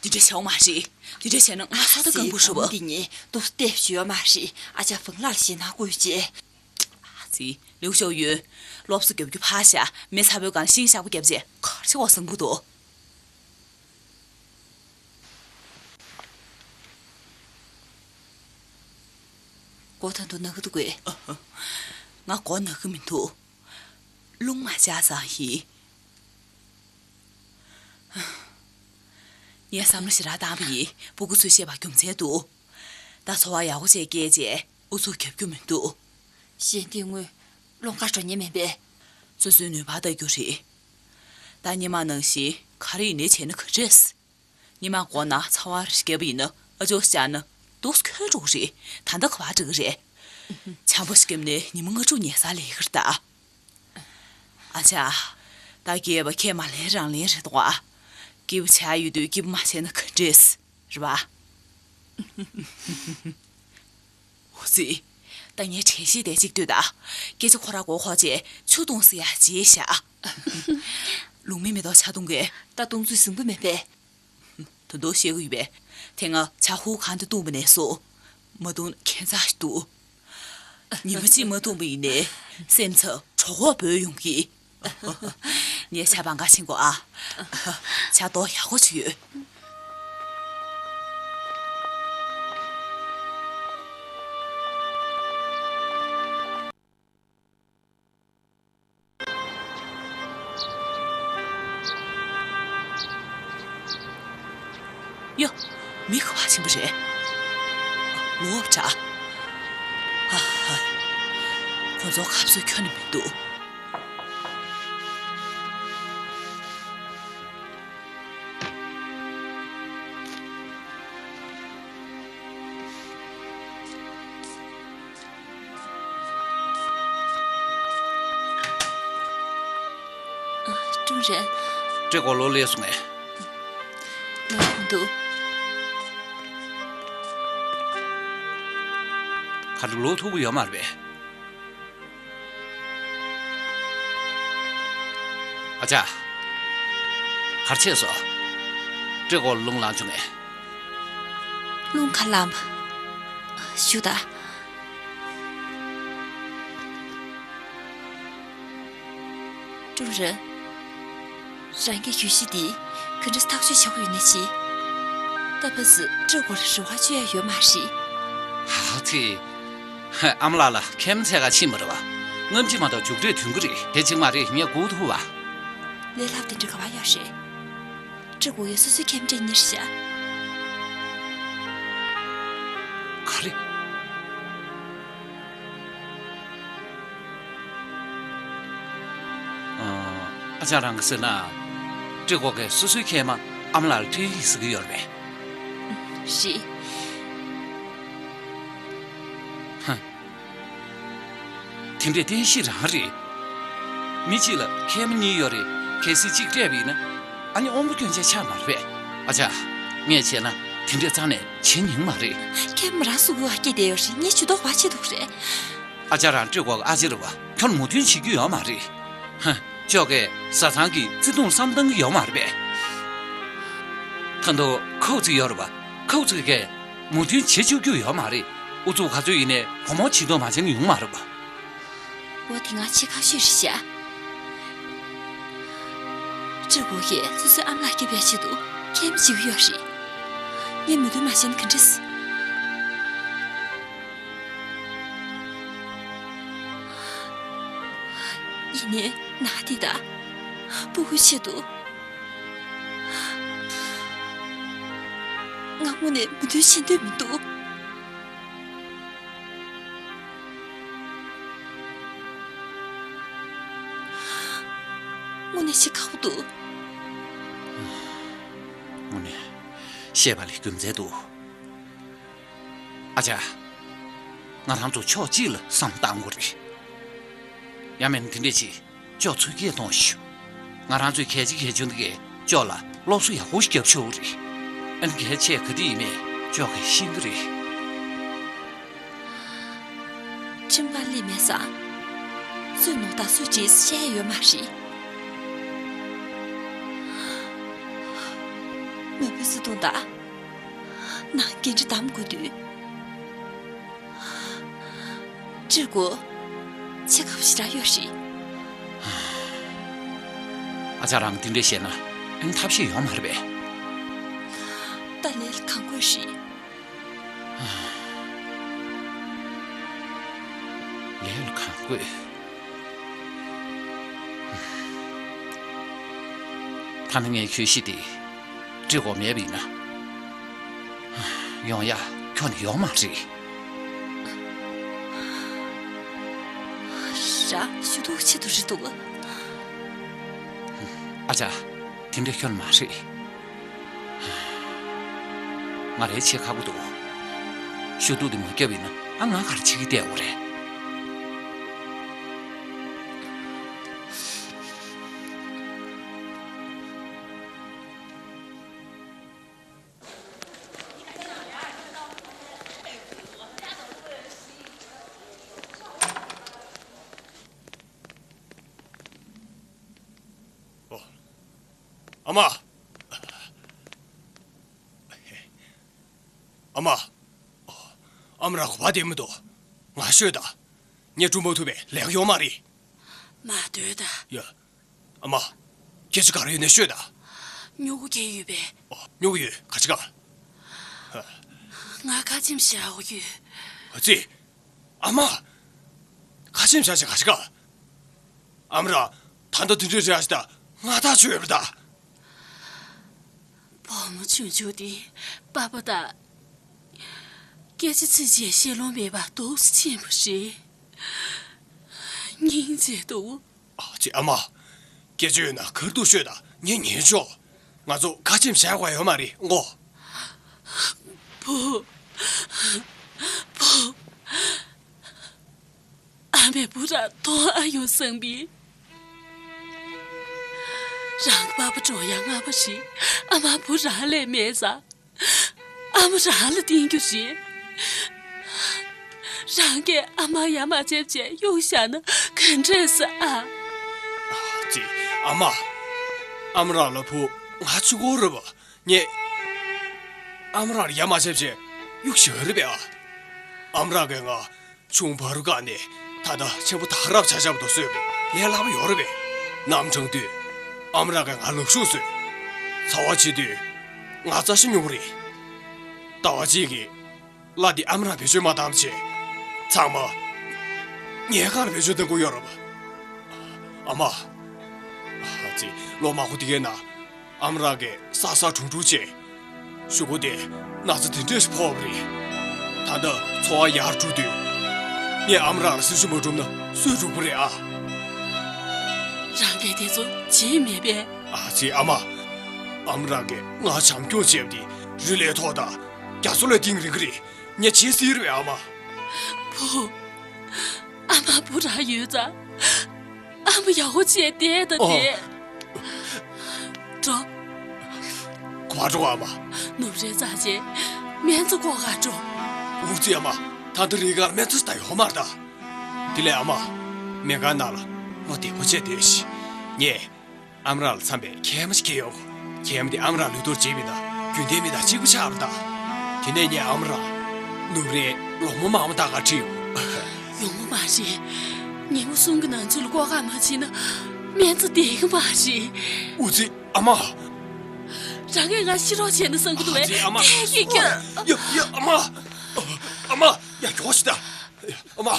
འདི་འདྲ་བྱ་བ་མ་རེད། འདི་འདྲ་བྱས་ན་ང་སོ་ད་སྐམ་པོ་ཧྲུལ་བ། འདི་ཉིད་དུ་བལྟས་བཞུ་བ་མ་རེད། ཨ་ཅག་ཧྥང་ལགས་ལ་ཞེད་སྣང་སྐུལ་བྱེད། ཨ་ཙི། ལེའུ་ཞའོ་ཡུན། སློབ་གསོ་རྒྱབ་རྒྱུ་ཕར་བཞག། མི་ཚ་པོའི་སྒང་ལ་ཤིང་ཤག་པོ་རྒྱབ་བྱས་ག་རེ་བྱེད་དགོས་བསམ་གྱི་འདུག། མགོ་ད་དུང་ན་གི་འདུག་གས། ང་མགོ་ན་གི་མི་འདུག། རླུང་མ་བཅག་ཙང་ཡིན། ངས་བསམ་བློ་ཞེ་དྲག་བཏང་བ་ཡིན། སྤུ་གུ་ཚོས་བཤད་པ་རྒྱུ་མཚན་འདུག། ད་འཚོ་བ་ཡག་པོ་བྱས་སྐྱེལ་བྱས་ཨུ་ཚུགས་རྒྱབ་རྒྱུ་མི་འདུག། གཞན་དེ་དངོས་རླུང་ཁ་འགྲོ་ཉེན་མེད་པས། སོ་སོའི་ནུས་པ་ལྟ་རྒྱུ་རེད། ད་སྔོན་མ་ནང་བཞིན་ག་རེ་ཡིན་ནའི་བྱས་ན་ག་འདྲས། སྔོན་མ་མགོ་ན་ཚ་བ་རེ་བརྒྱབ་པ་ཡིན་ན་ཨ་ཅོག་བཅག་ན་འདུག་སེ་འཁྱོལ་འགྲོ་གི་རེད། ད་ལྟ་ག་པར་འགྲོ་གི་རེད། ཆམ་པ་ཞིག་བརྒྱབ་ནས་ཉི་མ་ལྔ་དྲུག་ཉལ་སར་སླེབས་ཀྱི་རེད་ད། ཨ་ཅག། ད་སྐྱེས་པ་ཁྱེད་མ་ལེན་རང་ལེན་རེད་དོ། སྐྱིད་པོ་བྱས་ཡོད་དུས་སྐྱིད་པོ་མ་བྱས་ན་ག་འདྲས། རེད་པ། འོ་ཙི། ད་ངས་དྲན་ཤེས་བསྡད་ཅིག་ལྟོས་དང་། སྐད་ཆ་ཁོ་ར་མགོ་འཁོར་བྱས་ཆུ་བཏུང་ཟེར་ཡ་བརྗེད་བཞག། ལུང་མའི་མེ་ཏོག་ཇ་བཏུང་གས། ད་བཏུང་ཚོད་ཟིན་པོ་མེད་པས། ད་དུང་བཤད་ཀྱི་ཡོད་པས། དེ་སྔ་ཇ་ཧུ་གང་དུ་བཏུང་བ་ནས་བཟུང་། མ་བཏུང་ཁྱད་མཚར་ཞིག་འདུག། ཉི་མ་གཅིག་མ་བཏུང་བ་ཡིན་ནའི་སེམས་ཚབ་གྲོད་ཁོག་འབོལ་ཡོང་གི། ངས་ཇ་སྦང་ག་ཕྱིན་གོ་ཨ། ཇ་མདོག་ཡག་པོ་ཅིག་ཡོད། ཡ། མི་ག་པར་ཕྱིན་པ་རེད། ལོག་འདྲ། ཧ་ཧ། ཁོ་ཚོ་གབ་སོ་ཁྱོན་ནས་མི་འདུག། ཀྲུང་རེད། ཀྲེ་གོ་ལོག་སླེབས་སོང་ངས། ལོག་མི་འདུག་ག་རེ་ལོག་ཐུབ་ཀྱི་ཡོད་མ་རེད་པས། ཨ་ཅག་ག་རེ་བྱས་སོང་། ཀྲེ་གོ་རླུང་ལངས་བྱུང་ངས། རླུང་ག་ལངས་པ། བཞུགས་དང་། ཀྲུང་རེད། རང་གི་གྱོད་གཞི་འདི་ག་འདྲ་ཐག་གཅོད་བྱ་དགོས་ཡོད་ན་བྱེད། ད་ཕར་ཚུར་ཀྲེ་གོ་ལ་རེ་བ་བཅོལ་ཡ་ཡོད་མ་རེད། ཧ་ཧ་ཚེ། ཨ་མ་ལགས་ལ་ཁྱིམ་མཚེས་ཀ་ཕྱིན་པ་རེད་པ། སྔ་ཕྱི་མ་གཏོགས་མཇུག་འབྲས་ཐོན་གྱི་རེད། དེ་གཅིག་མ་རེད། ངས་སྒུག་ཐུབ་པ། ལས་སླ་པོ་དེ་འདྲ་ག་པར་ཡོད་རེད། ཀྲེ་གོ་ཡིས་སོ་སོའི་ཁྱིམ་མཚེས་གཉེར་བཞག་ག་རེ། ཨ་ཅག་རང་གིས་ཟེར་ན། ཀྲེ་གོ་གིས་སོ་སོའི་ཁྱིམ་མ་ཨ་མ་ལགས་ལ་སྤྲད་ཡིན་ཟེར་གྱི་ཡོད་རེད་པས། རེད། ཧ། དེ་འདྲས་བསྟན་བཤིག་རང་རེད། མི་གཅིག་ལ་ཁྱིམ་མ་གཉིས་ཡོད་རེད། གལ་སྲིད་གཅིག་སྤྲད་པ་ཡིན་ན། ཨ་ནི་དབང་པོ་སྐྱོན་ཅན་ཆགས་མ་རེད་པས། ཨ་ཅག་ངས་བྱས་ན་དེ་འདྲས་རྩ་ནས་བྱེད་ཉན་མ་རེད། ཁྱིམ་མ་རང་སུ་གུ་བ་སྐྱེས་བསྡད་ཡོད་རེད། ངས་ཇུས་གཏོགས་ག་པར་བྱེད་ཐུབ་རེད། ཨ་ཅག་རང་ཀྲེ་གོ་གི་ཨ་ཅེ་རེད་པ། ཁྱོད་མོས་མཐུན་བྱེད་རྒྱུ་ཡོད་མ་རེད། ཧ། ཅོག་གིས་བཟའ་ཚང་གི་བརྩེ་དུང་བསམ་བཏང་གི་ཡོད་མ་རེད་པས། ད་དུང་ཁོའུ་ཙི་ཡོད་རེད་པ། ཁོའུ་ཙི་གིས་མོས་མཐུན་བྱེད་བཅུག་རྒྱུ་ཡོད་མ་རེད། ཨུ་ཚུགས་ག་ཚོད་ཡིན་ནའི་བུ་མོ་བྱེད་དོ་མ་བྱེད་ཡོང་མ་རེད་པ། འོ་དེ་ང་ཆེ་ཁག་ཤོས་རེད་ཤག་ཀྲེ་གོ་གིས་སོ་སོའི་ཨ་མ་ལགས་སྐྱོབ་པའི་ཆེད་དུ་ཁྱིམ་མ་བྱེད་ཀྱི་ཡོད་རེད། ངས་མོས་མཐུན་མ་བྱས་ན་ག་འདྲས། ཡིན་ནའི་ནང་དེ་དང་སྤུ་གུའི་ཆེད་དུ། ང་དངོས་གནས་མོས་མཐུན་བྱེད་འདོད་མི་འདུག་དངོས་གནས་བྱེད་ཁག་པོ་འདུག་དངོས་གནས་བཤད་པ་ལས་རྒྱུ་མཚན་འདུག་ཨ་ཅག་ང་རང་ཚོ་ཕྱོགས་གཅིག་ལ་བསམ་བཏང་དགོས་རེད། ཡང་མིན་དེ་འདྲས་བྱེད། ཅོག་ཚུར་སྐྱེལ་གཏོང་ཤོག་ང་རང་ཚོའི་གལ་ཆེ་གལ་ཆུང་དེ་གས་ཅོག་ལ་སློབ་གསོ་ཡག་པོ་ཞིག་རྒྱབ་ཆོག་རེད། ཨ་ནི་གལ་ཆེ་ག་དེ་ཡིན་མེད་ཅོག་གིས་ཤེས་ཀྱི་རེད། ཁྲིམས་ཁང་སླེབས་མེད་ཙང་། སུས་ནོར་དང་སུས་བྲེལ་བཤད་ཡ་ཡོད་མ་རེད། མ་བུ་བརྩེ་དུང་དང་། ནང་འགན་འཁྲི་འདེམས་དགོས་དུས། ཀྲེ་གོ། ཆེ་ཁག་པོ་ཞེ་དྲག་ཡོད་རེད། ཨ་ཅག་རང་འདི་འདྲས་བཤད་ན་ཨ་ནི་ཐབས་ཤེས་ཡོད་མ་རེད་པས། ད་ལས་ལ་གང་དགོས་རེད། ལས་ལ་གང་དགོས། ད་ནི་ངའི་གྱོད་གཞི་དེ། ཀྲེ་གོ་མེད་པ་ཡིན་ན། ཡོང་ཡ་ཁྱོན་ནས་ཡོད་མ་རེད། ར་ཞུ་གཏུག་ཆེད་དུ་རེད་འདུག་ཨ་ཅག་དེ་འདྲ་ཁྱོན་མ་རེད། ང་རའི་ཆེ་ཁག་པོ་འདུག་ཞུ་གཏུག་དེ་མ་བརྒྱབ་ཡིན་ན་ཨ་ང་ག་རེ་བྱེད་ཀྱི་བསྡད་དགོས་རེད། ཨ་མ། ཨ་མ། ཨ་མ་རང་ག་པར་བསྡད་མི་འདུག་ང་ཤོད་དང་། ངས་སྒྲུབ་མ་ཐུབ་པའི་ལས་ཀ་ཡོད་མ་རེད། མ་སྡོད་ད། ཡ། ཨ་མ། སྐད་ཆ་ག་རེ་ཡོད་ན་ཤོད་དང་། སྨྱུ་གུ་སྐྱེས་ཡོད་པས། ཨོ། སྨྱུ་གུ་ཡོད། ག་ཅི་ག་ང་ཁ་ཆེམས་བཞག་དགོས་ཡོད། ཨ་ཙི། ཨ་མ། ཁ་ཆེམས་བཞག་བྱས་ག་ཅི་ག་ཨ་མ་ར། ད་ལྟ་དུས་ཚོད་རེ་ཨ་ཅི་ད་ང་ཐག་ཆོད་ཡོད་པ་ད། བུ་མོ་ཆུང་ཆུང་དེ་པ་ཕ་དང་སྐད་ཆ་ཚིག་གཅིག་བཤད་ལོང་མེད་པ་འདུག་སེ་ཆེན་པོ་རེད། སྙིང་རྗེ་འདུག་ཨ་ཙི་ཨ་མ། སྐད་ཆ་ཡོད་ན་གར་འདུག་ཤོད་དང་། ངས་ཉན་ཆོག་ང་ཚོ་ཁ་ཆེམས་བཞག་དགོས་ཡོད་མ་རེད་ངོ་། བུ། བུ། ཨ་མས་བུ་ར་མཐོང་ཨ་ཡོང་བསམ་པའི། རང་གི་པ་ཕ་འགྲོ་ཡ་ང་པ་ཞིག་ཨ་མ་བུ་རང་ལས་མེད་ཙང་། ཨ་མ་རང་ལ་བསྟེན་རྒྱུ་རེད། རང་གིས་ཨ་མ་ཡ་མ་བྱེད་བྱས་གཡུག་བཞག་ན་ག་འདྲས་ཟེ་ཨ། ཅི། ཨ་མ། ཨ་མ་རང་ལ་བུ་ང་གཅིག་པོ་རེད་པ། ངས་ཨ་མ་རང་ལ་ཡ་མ་བྱེད་བྱས་གཡུག་བཞག་རེད་པས་ཨ། ཨ་མ་རང་གིས་ང་ཆུང་བར་བཀག་ནས་ད་ལྟ་ཆེན་པོ་ད་ག་རབ་ཆ་ཆག་ཏུ་གསོས་པས་ལས་སླ་པོ་ཡོད་རེད་པས། གནམ་གྲང་དུས་ཨ་མ་རང་གིས་ང་ལག་ཤུབས་བཟོས། ཚ་བ་ཆེ་དུས་ང་རྩ་ཤེ་ཉོ་གི་རེད། ཟླ་བ་གཅིག་གི་གླ་དེ་ཨ་མ་རང་བེད་སྤྱོད་མ་བཏང་བྱས་ཚང་མ་ངའི་ཁང་ལ་བེད་སྤྱོད་གཏོང་གི་ཡོད་རེད་པ། ཨ་མ། ཨ་ཙི། ལོ་མང་པོ་དེ་གའི་ནང་ཨ་མ་རང་གིས་ས་ས་གྲུང་གྲུང་བྱས། གཞུག་གུ་དེ་ན་ཚ་དེ་འདྲས་ཤིག་ཕོག་པ་རེད། ད་ལྟ་འཚོ་བ་ཡར་འགྲོ་དུས་ངས་ཨ་མ་རང་ལ་སེམས་ཤུགས་མ་བསྒྲུབས་ན་སུས་སྒྲུབ་ཀྱི་རེད་ཨ། རང་གིས་དེ་ཚོ་བྱེད་མེད་པས། ཨ་ཙི། ཨ་མ། ཨ་མ་རང་གིས་ང་བྱམས་སྐྱོང་བྱས་པ་དེ་རི་ལས་མཐོ་དང་རྒྱ་མཚོ་ལས་གཏིང་རིང་གི་རེད། ངས་བྱེད་སྲིད་རེད་པས་ཨ་མ། བུ། ཨ་མ་བུ་རང་ཡོད་ཙང་། ཨ་མ་ཡག་པོ་བྱས་བསྡད་དང་ཨོ། བསྡད། འགྲོ། ག་པར་འགྲོ་ཨ་མ། ནུབ་རའི་རྩ་ཆེ། སྨན་རྩྭ་བརྐོ་གར་འགྲོ། འུ་ཙི། ཨ་མ། ད་ལྟ་རི་སྒང་ལ་སྨན་རྩྭ་ཞིག་ད་ཡོད་མ་རེད་ད། དེ་ལས་ཨ་མ། སྨན་ཁང་ནང་ལ་བློ་བདེ་པོ་བྱས་བསྡད་ཤིག་ངས་ཨ་མ་རང་ལ་འཚམས་པའི་མཁལ་མ་ཞིག་སྐྱེལ་ཡོང་གོ། མཁལ་མ་དེ་ཨ་མ་རང་ལུས་སྟོབས་ཆེ་བ་དང་རྒྱུན་ལྡན་མི་དང་གཅིག་པ་ཆགས་པ་དང་། དེ་ནས་ངས་ཨ་མ་རང་ནུབ་རའི་ལོ་མ་མང་པོ་ལྟ་གར་ཁྲིད་ཡོང་། ཡོང་གི་མ་རེད། ཉིན་མོ་གསུམ་གྱི་ནང་ཚུད་ལ་བརྐོ་གར་མ་ཕྱིན་ན་སྨན་རྩྭ་བསྡད་ཀྱི་མ་རེད། འུ་ཙི། ཨ་མ། རང་གིས་ང་ཤི་རོགས་བྱས་ན་བསམ་གྱི་འདུག་པས། ཨ་ཙི། ཨ་མ། ཐད་ཀྱིས་ཁྱོད། ཡ་ཡ། ཨ་མ། ཨ་མ། ཡ། མགྱོགས་ཤིག་ད། ཨ་མ།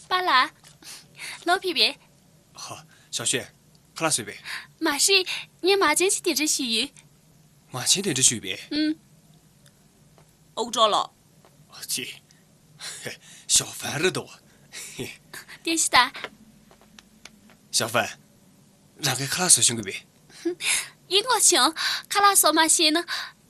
པཱ་ལགས། ལོག་ཕེབས་པས། ཧ། ཞའོ་ཞུན། ཁ་ལག་བཟོས་པས། མ་རེད། ངས་མ་བྱན་ཞིག་དེ་འདྲ་ཞུས་ཡོད། མ་བྱན་དེ་འདྲ་ཞུས་པས། ཨུམ། ཨོ་ཀྲོ་ལོ། ཨ་ཙི། ཞའོ་ཧྥན་རེད་འདུག་བསྟན་ཤིག་ད། ཞའོ་ཧྥན། རང་གིས་ཁ་ལག་བཟོ་ཤེས་ཀྱི་པས། ཡིན་གོ་བྱུང་། ཁ་ལག་བཟོ་མ་ཤེས་ན།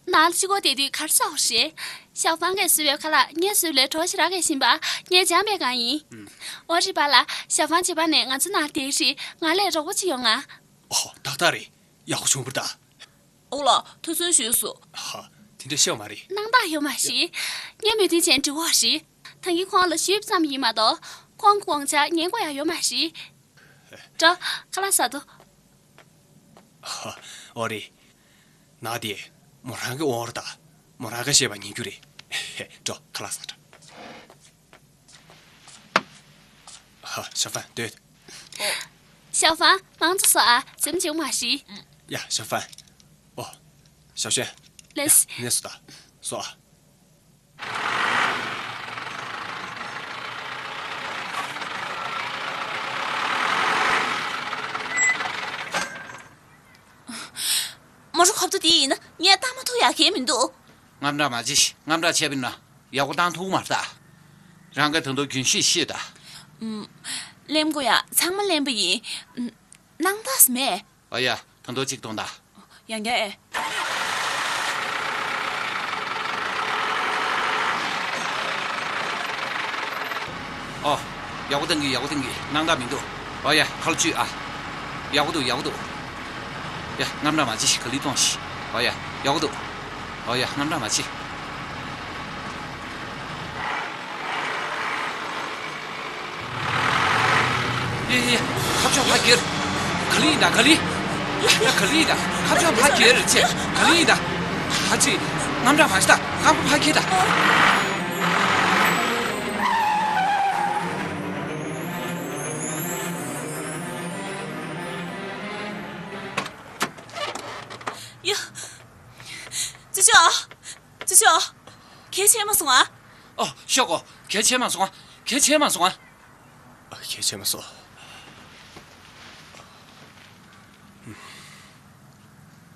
ནང་ལ་གཅིག་པོ་བསྡད་དུས་ག་རེ་ཟ་དགོས་རེད། ཞའོ་ཧྥན་གྱིས་བཟོས་པའི་ཁ་ལག་ངས་བཟོས་ལས་གྲོགས་ཤིག་རག་གས་ཤིང་པ། ངས་སྦྱངས་པའི་སྒང་ཡིན། ཨུམ། ཨོ་རེད་པཱ་ལགས། ཞའོ་ཧྥན་བྱེད་པ་ནས་ང་ཚོ་ནང་བསྡད་རེད། ང་ལས་རོགས་པ་ཅིག་ཡོང་ང་། ཨོ། ཏག་ཏག་རེད། ཡག་པོ་བྱུང་བ་རེད་ད། ཨོ་ལགས། ཐུགས་བརྩོན་ཞུས་སོ། ཧ། དེ་འདྲ་བཤད་པ་མ་རེད། སྣང་དག་ཡོད་མ་རེད། ངས་མོས་མཐུན་བྱས་འགྲིག་གོ་རེད། ད་གིན་ཁོང་ལ་ཞུས་པ་ཙམ་ཡིན་མ་གཏོགས། ཁོང་གི་དབང་ཆ་ཉན་དགོས་ཡ་ཡོད་མ་རེད། འགྲོ། ཁ་ལག་ཟ་དོ། ཨོ་རེད། ནང་དེ་མོ་རང་གི་དབང་བོ་རེད་ད། མོ་རང་གིས་བཤད་པ་ཉན་རྒྱུ་རེད། འགྲོ། ཁ་ལག་ཟ་འགྲོ། ཧ། ཞའོ་ཧྥན་སྡོད། ཞའོ་ཧྥན། མང་ཙམ་ཟོ་ཨ། ཟིན་བྱུང་མ་རེད། ཡ། ཞའོ་ཧྥན། ཨོ། ཞའོ་ཞུན། ལེས། ཡ། ནས་སོ་ད། སོ་ཨ། མོ་ཊ་ཁོབ་ཏོ་དེ་ཡིན་ན་ངས་བཏང་མ་ཐུབ་ཡག་གང་མི་འདུག་དངངས་སྐྲག་མ་བྱེད། དངངས་སྐྲག་བྱས་པ་ཡིན་ན་ཡག་པོ་བཏང་ཐུབ་མ་རེད་ད། རང་གིས་ད་དུང་རྒྱུན་ཤེས་ཤེས་ད། ཨུམ། ལེན་དགོས་ཡ་ཚང་མ་ལེན་པ་ཡིན། ཨུམ། སྣང་དག་མེད། ཨ་ཡ། ད་དུང་གཅིག་གཏོང་ད། ཡང་བསྐྱར་ཨེ། ཨོ། ཡག་པོ་བཏང་གི། ཡག་པོ་བཏང་གི། སྣང་དག་མི་འདུག་ཨོ་ཡ། ཁ་ལོ་བཅུས་ཨ། ཡག་པོ་འདུག་ཡག་པོ་འདུག་ཡ། དངངས་སྐྲག་མ་བྱེད་ཤིག་ག་ལེར་གཏོང་ཤིག་ཨོ་ཡ། ཡག་པོ་འདུག་ཨོ་ཡ། དངངས་སྐྲག་མ་བྱེད། ཡེ་ཡེ། ཁ་ཕྱོགས་ཕར་ཁྱེར། ག་ལེར་ཡིན་ད། ག་ལེར། ཡ། ག་ལེར་ཡིན་ད། ཁ་ཕྱོགས་ཕར་ཁྱེར་ཅེ། ག་ལེར་ཡིན་ད། ཨ་ཙི། དངངས་སྐྲག་མ་བྱེད་ད། རྐང་པ་ཕར་ཁྱེར་ད། ཡ། ཅི་ཅོ། ཅི་ཅོ། གལ་ཆེ་མ་སོང་ཨ། ཨོ། ཤོག་གོ། གལ་ཆེ་མ་སོང་ཨ། གལ་ཆེ་མ་སོང་ཨ། ཨ། གལ་ཆེ་མ་སོང་།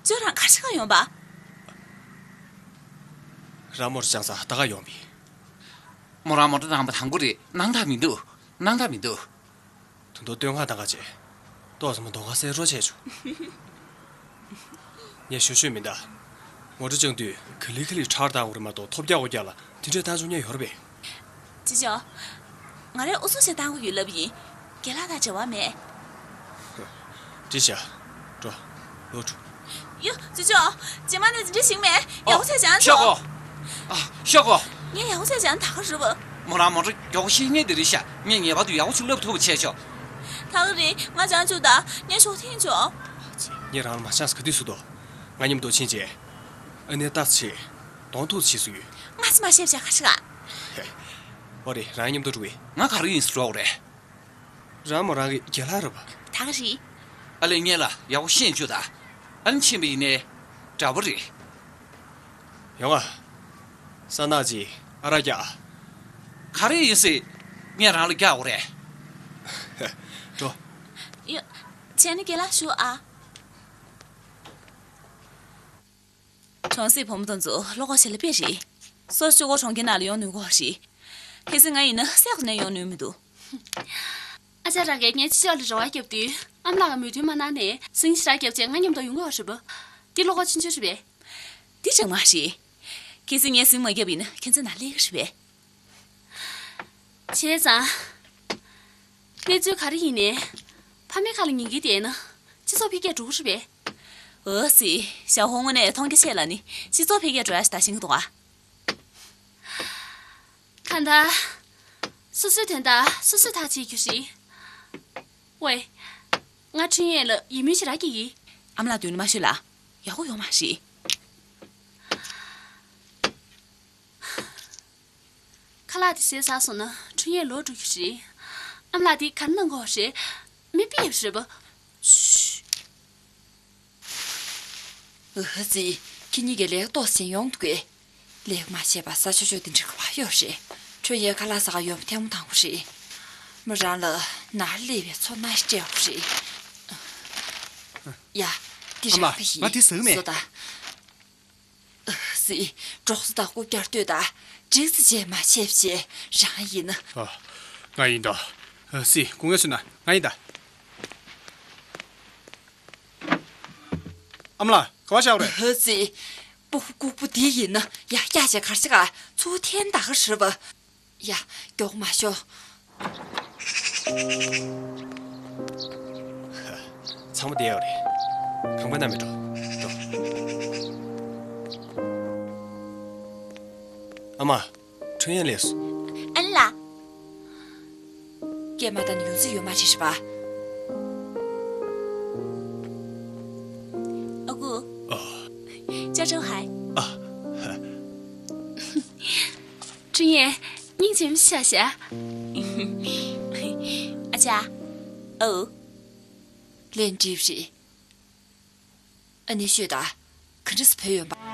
ཅོ་རང་ག་ཞིག་ག་ཡོང་པ། རང་མོ་ཊ་སྦྱངས་ས་ད་ག་ཡོང་པི། མོ་རང་མོ་ཊ་བཏང་པ་དང་པོ་རེད། སྣང་དག་མི་འདུག་སྣང་དག་མི་འདུག་ད་དུང་སྟོད་འགག་བཏང་ག་བྱས། ཏོག་ཙམ་མོ་གདོང་ཁ་སེར་རོ་བྱས་བྱུང་། ངས་ཞུ་ཤེས་མི་འདུག་ངོ་སྤྲོད་བྱུང་དུས་ག་ལེ་ག་ལེ་ཁྲལ་བཏང་དགོས་རེད་མ་གཏོགས་ཐོབ་རྒྱག་འོ་རྒྱག་ལ་དེ་འདྲས་བཏང་ཆོག་ཉན་ཡོད་རེད་པས། ཅི་ཅོ། ང་རས་ཨུ་ཚུགས་བྱས་བཏང་གི་ཡོད་ལབ་ཡིན། རྒན་ལགས་དང་འབྲེལ་བ་མེད། ཅི་བྱ། འགྲོ། ལོག་འགྲོ། ཡོ། ཅི་ཅོ། རྗེས་མ་ནས་འདི་འདྲས་ཞིག་མེད། ཡག་པོ་བྱས་བྱང་ཤོག་ཆོག་གོ། ཨ། ཤོག་གོ། ངས་ཡག་པོ་བྱས་བྱང་ད་ག་རུ་བ། མོ་རང་མོ་ཊ་མགྱོགས་ཤེས་ངེས་དེ་རེད་ཤག་ངས་ངེས་པར་དུ་ཡག་པོ་ཅིག་བསླབ་ཐུབ་པ་བྱས་ཆོག་ད་ག་རེད། ང་བྱང་ཆུག་ད། ངས་ཤོག་འཐེན་ཆོག་ངས་རང་ལ་མ་བྱང་ས་ག་དུས་སུ་དོ། ང་མཉམ་དུ་ཕྱིན་རྗེས། ཨ་ནེ་ཏཱས་ཆེ། གདོང་ཐུག་བྱེད་སུ་ཡོད། ང་ཚོ་མ་ཤེས་བྱ་ཁ་ཤི་ག་ཧེ། ཨོ་རེད། རང་མཉམ་དུ་འགྲོ་གི། ང་ག་རེ་ཡིན་སུ་འགྲོ་རེད། རང་མོ་རང་གི་རྒན་ལགས་རེད་པ། ད་ག་རེད། ཨ་ལས་ངེད་ལ་ཡག་པོ་ཤེས་བཅུག་ད། ཨ་ནི་ཕྱིན་པ་ཡིན་ནའི་འདྲ་པོ་རེད། ཡོང་ང་། ས་ནག་ཅིག་ཨ་རག་རྒྱག་ག་རེ་ཡིན་སྲིད། ངས་རང་ལ་རྒྱག་དགོས་རེད། འགྲོ། ཡ། བྱས་ན་རྒན་ལགས་བཞུགས་ཨ། གྲོང་གསེབ་བུ་མོ་དེ་ཚོ་བློ་ཁོག་ཆེ་ལ་དཔེ་རེད། སོ་སོ་གཅིག་པོ་གྲོང་ཁྱེར་ནང་ལ་ཡོང་ནུས་གོ་རེད། གལ་སྲིད་ང་ཡིན་ན་སྲས་ཀྱི་ནས་ཡོང་ནུས་མི་འདུག་ཨ་ཅག་རང་གིས་ངའི་ཕྱི་ཕྱོགས་ལ་རེ་བ་བརྒྱབ་དུས་ཨ་མ་ལགས་ཀྱིས་མོས་མཐུན་མ་གནང་ནས་གཟིངས་ཞེ་དྲག་བརྒྱབ་རྗེས་ང་མཉམ་དུ་ཡོང་གི་ཡོད་རེད་པ། འདི་བློ་ཁོག་ཆུང་ཆུང་རེད་པས། འདི་ཅང་མ་རེད། གལ་སྲིད་ངས་གཟིངས་མ་བརྒྱབ་ཡིན་ན་ཁྱེད་ཚོ་ནང་སླེབས་ཀྱི་རེད་པས། བྱས་ཙང་། གནས་ཚུལ་ག་རེ་ཡིན་ནའི། ཕ་མའི་ཁ་ལ་ཉན་གྱི་བསྡད་ན། སྤྱི་ཚོགས་འཕེལ་རྒྱས་འགྲོ་གི་རེད་པས། འོ་སི། ཞའོ་ཧུང་དངོས་གནས་མཐོང་རྒྱ་ཆེ་ལ་ནི་སྤྱི་ཚོགས་འཕེལ་རྒྱས་འགྲོ་ཡ་ཞིག་ད་ཤེས་ཀྱི་འདུག་ག་གང་ལྟར། སོ་སོའི་དོན་དག་སོ་སོས་ཐག་བཅད་རྒྱུ་རེད། ཝེ། ང་ཁྲུན་ཡན་ལ་ཡིད་སྨོན་ཞེ་དྲག་སྐྱེ་གི། ཨ་མ་ལགས་མདུན་ལ་མ་ཤོད་ལ། ཡག་པོ་ཡོད་མ་རེད། ཁ་ལག་དེ་ཟས་ཚར་སོང་ན་ཁྲུན་ཡན་ལོག་འགྲོ་རྒྱུ་རེད། ཨ་མ་ལགས་དེ་ག་རེ་གནང་དགོས་རེད། མི་ཕལ་པ་རེད་པ། ཤུ། ཨུ་ཧི་ཙི། ཁྱེད་གཉིས་ཀྱིས་ལས་ཀ་ཏོག་ཙམ་ཡོང་འདུག་གས། ལས་ཀ་མ་བྱས་པ་ཟ་ཆོག་ཆོག་དེ་འདྲ་ག་པར་ཡོད་རེད། ཁྲུན་ཡན་ཁ་ལག་ཟ་ག་ཡོང་བ་ཐལ་མོ་བཏང་དགོས་རེད། མོ་རང་ལ་ནང་སླེབས་པའི་ཚོར་སྣང་ཞིག་སྤྲད་དགོས་རེད། ཡ། འདི་ཨ་མ། རག་གི་ཡིན། ང་དེ་ཟ་གི་མེད། བཟོ་ད། སི། གྲོགས་སུ་དང་རྐུབ་བཀྱག་ལྟོས་དང་། འགྲིག་ཙི་བྱས་མ་བྱས་བྱས་རང་ཡིན་ན། ཨ། ང་ཡིན་ད། སི། སྐུ་ངལ་མཚོན་ན་ང་ཡིན་ད། ཨ་མ་ལགས་ག་པར་བཞག་རེད། སི། སྤུ་གུ་ལྐུགས་པོ་འདི་ཡིན་ན་ཡ་ཡ་བྱས་གར་ཞིག་ག་ཚུར་འཐེན་ད་ག་ཧྲི་བ། ཡ། མགྱོགས་མ་ཤོག་ཚང་མ་བསྡད་ཡོད་རེད། གང་པ་ན་མི་འགྲོ། འགྲོ། ཨ་མ། ཁྲུན་ཡན་སླེབས་སོང་། ཨན་ལགས། སྐད་མ་བཏང་ན་ཡོང་རྩིས་ཡོད་མ་རེད་པ། ཨ་ཁུ། ཨ། ཅ་ཅོ་ཧའི། ཨ། ཧ། ཁྲུན་ཡན། སྙིང་རྗེ་མོ་ཤ་ཤ། ཨ་ཅག་ཨོ། ལན་འགྲིབ་རེད། ཨ་ནེ་ཤོད་ད། ག་འདྲ་སེ་བུད་ཡོང་པ།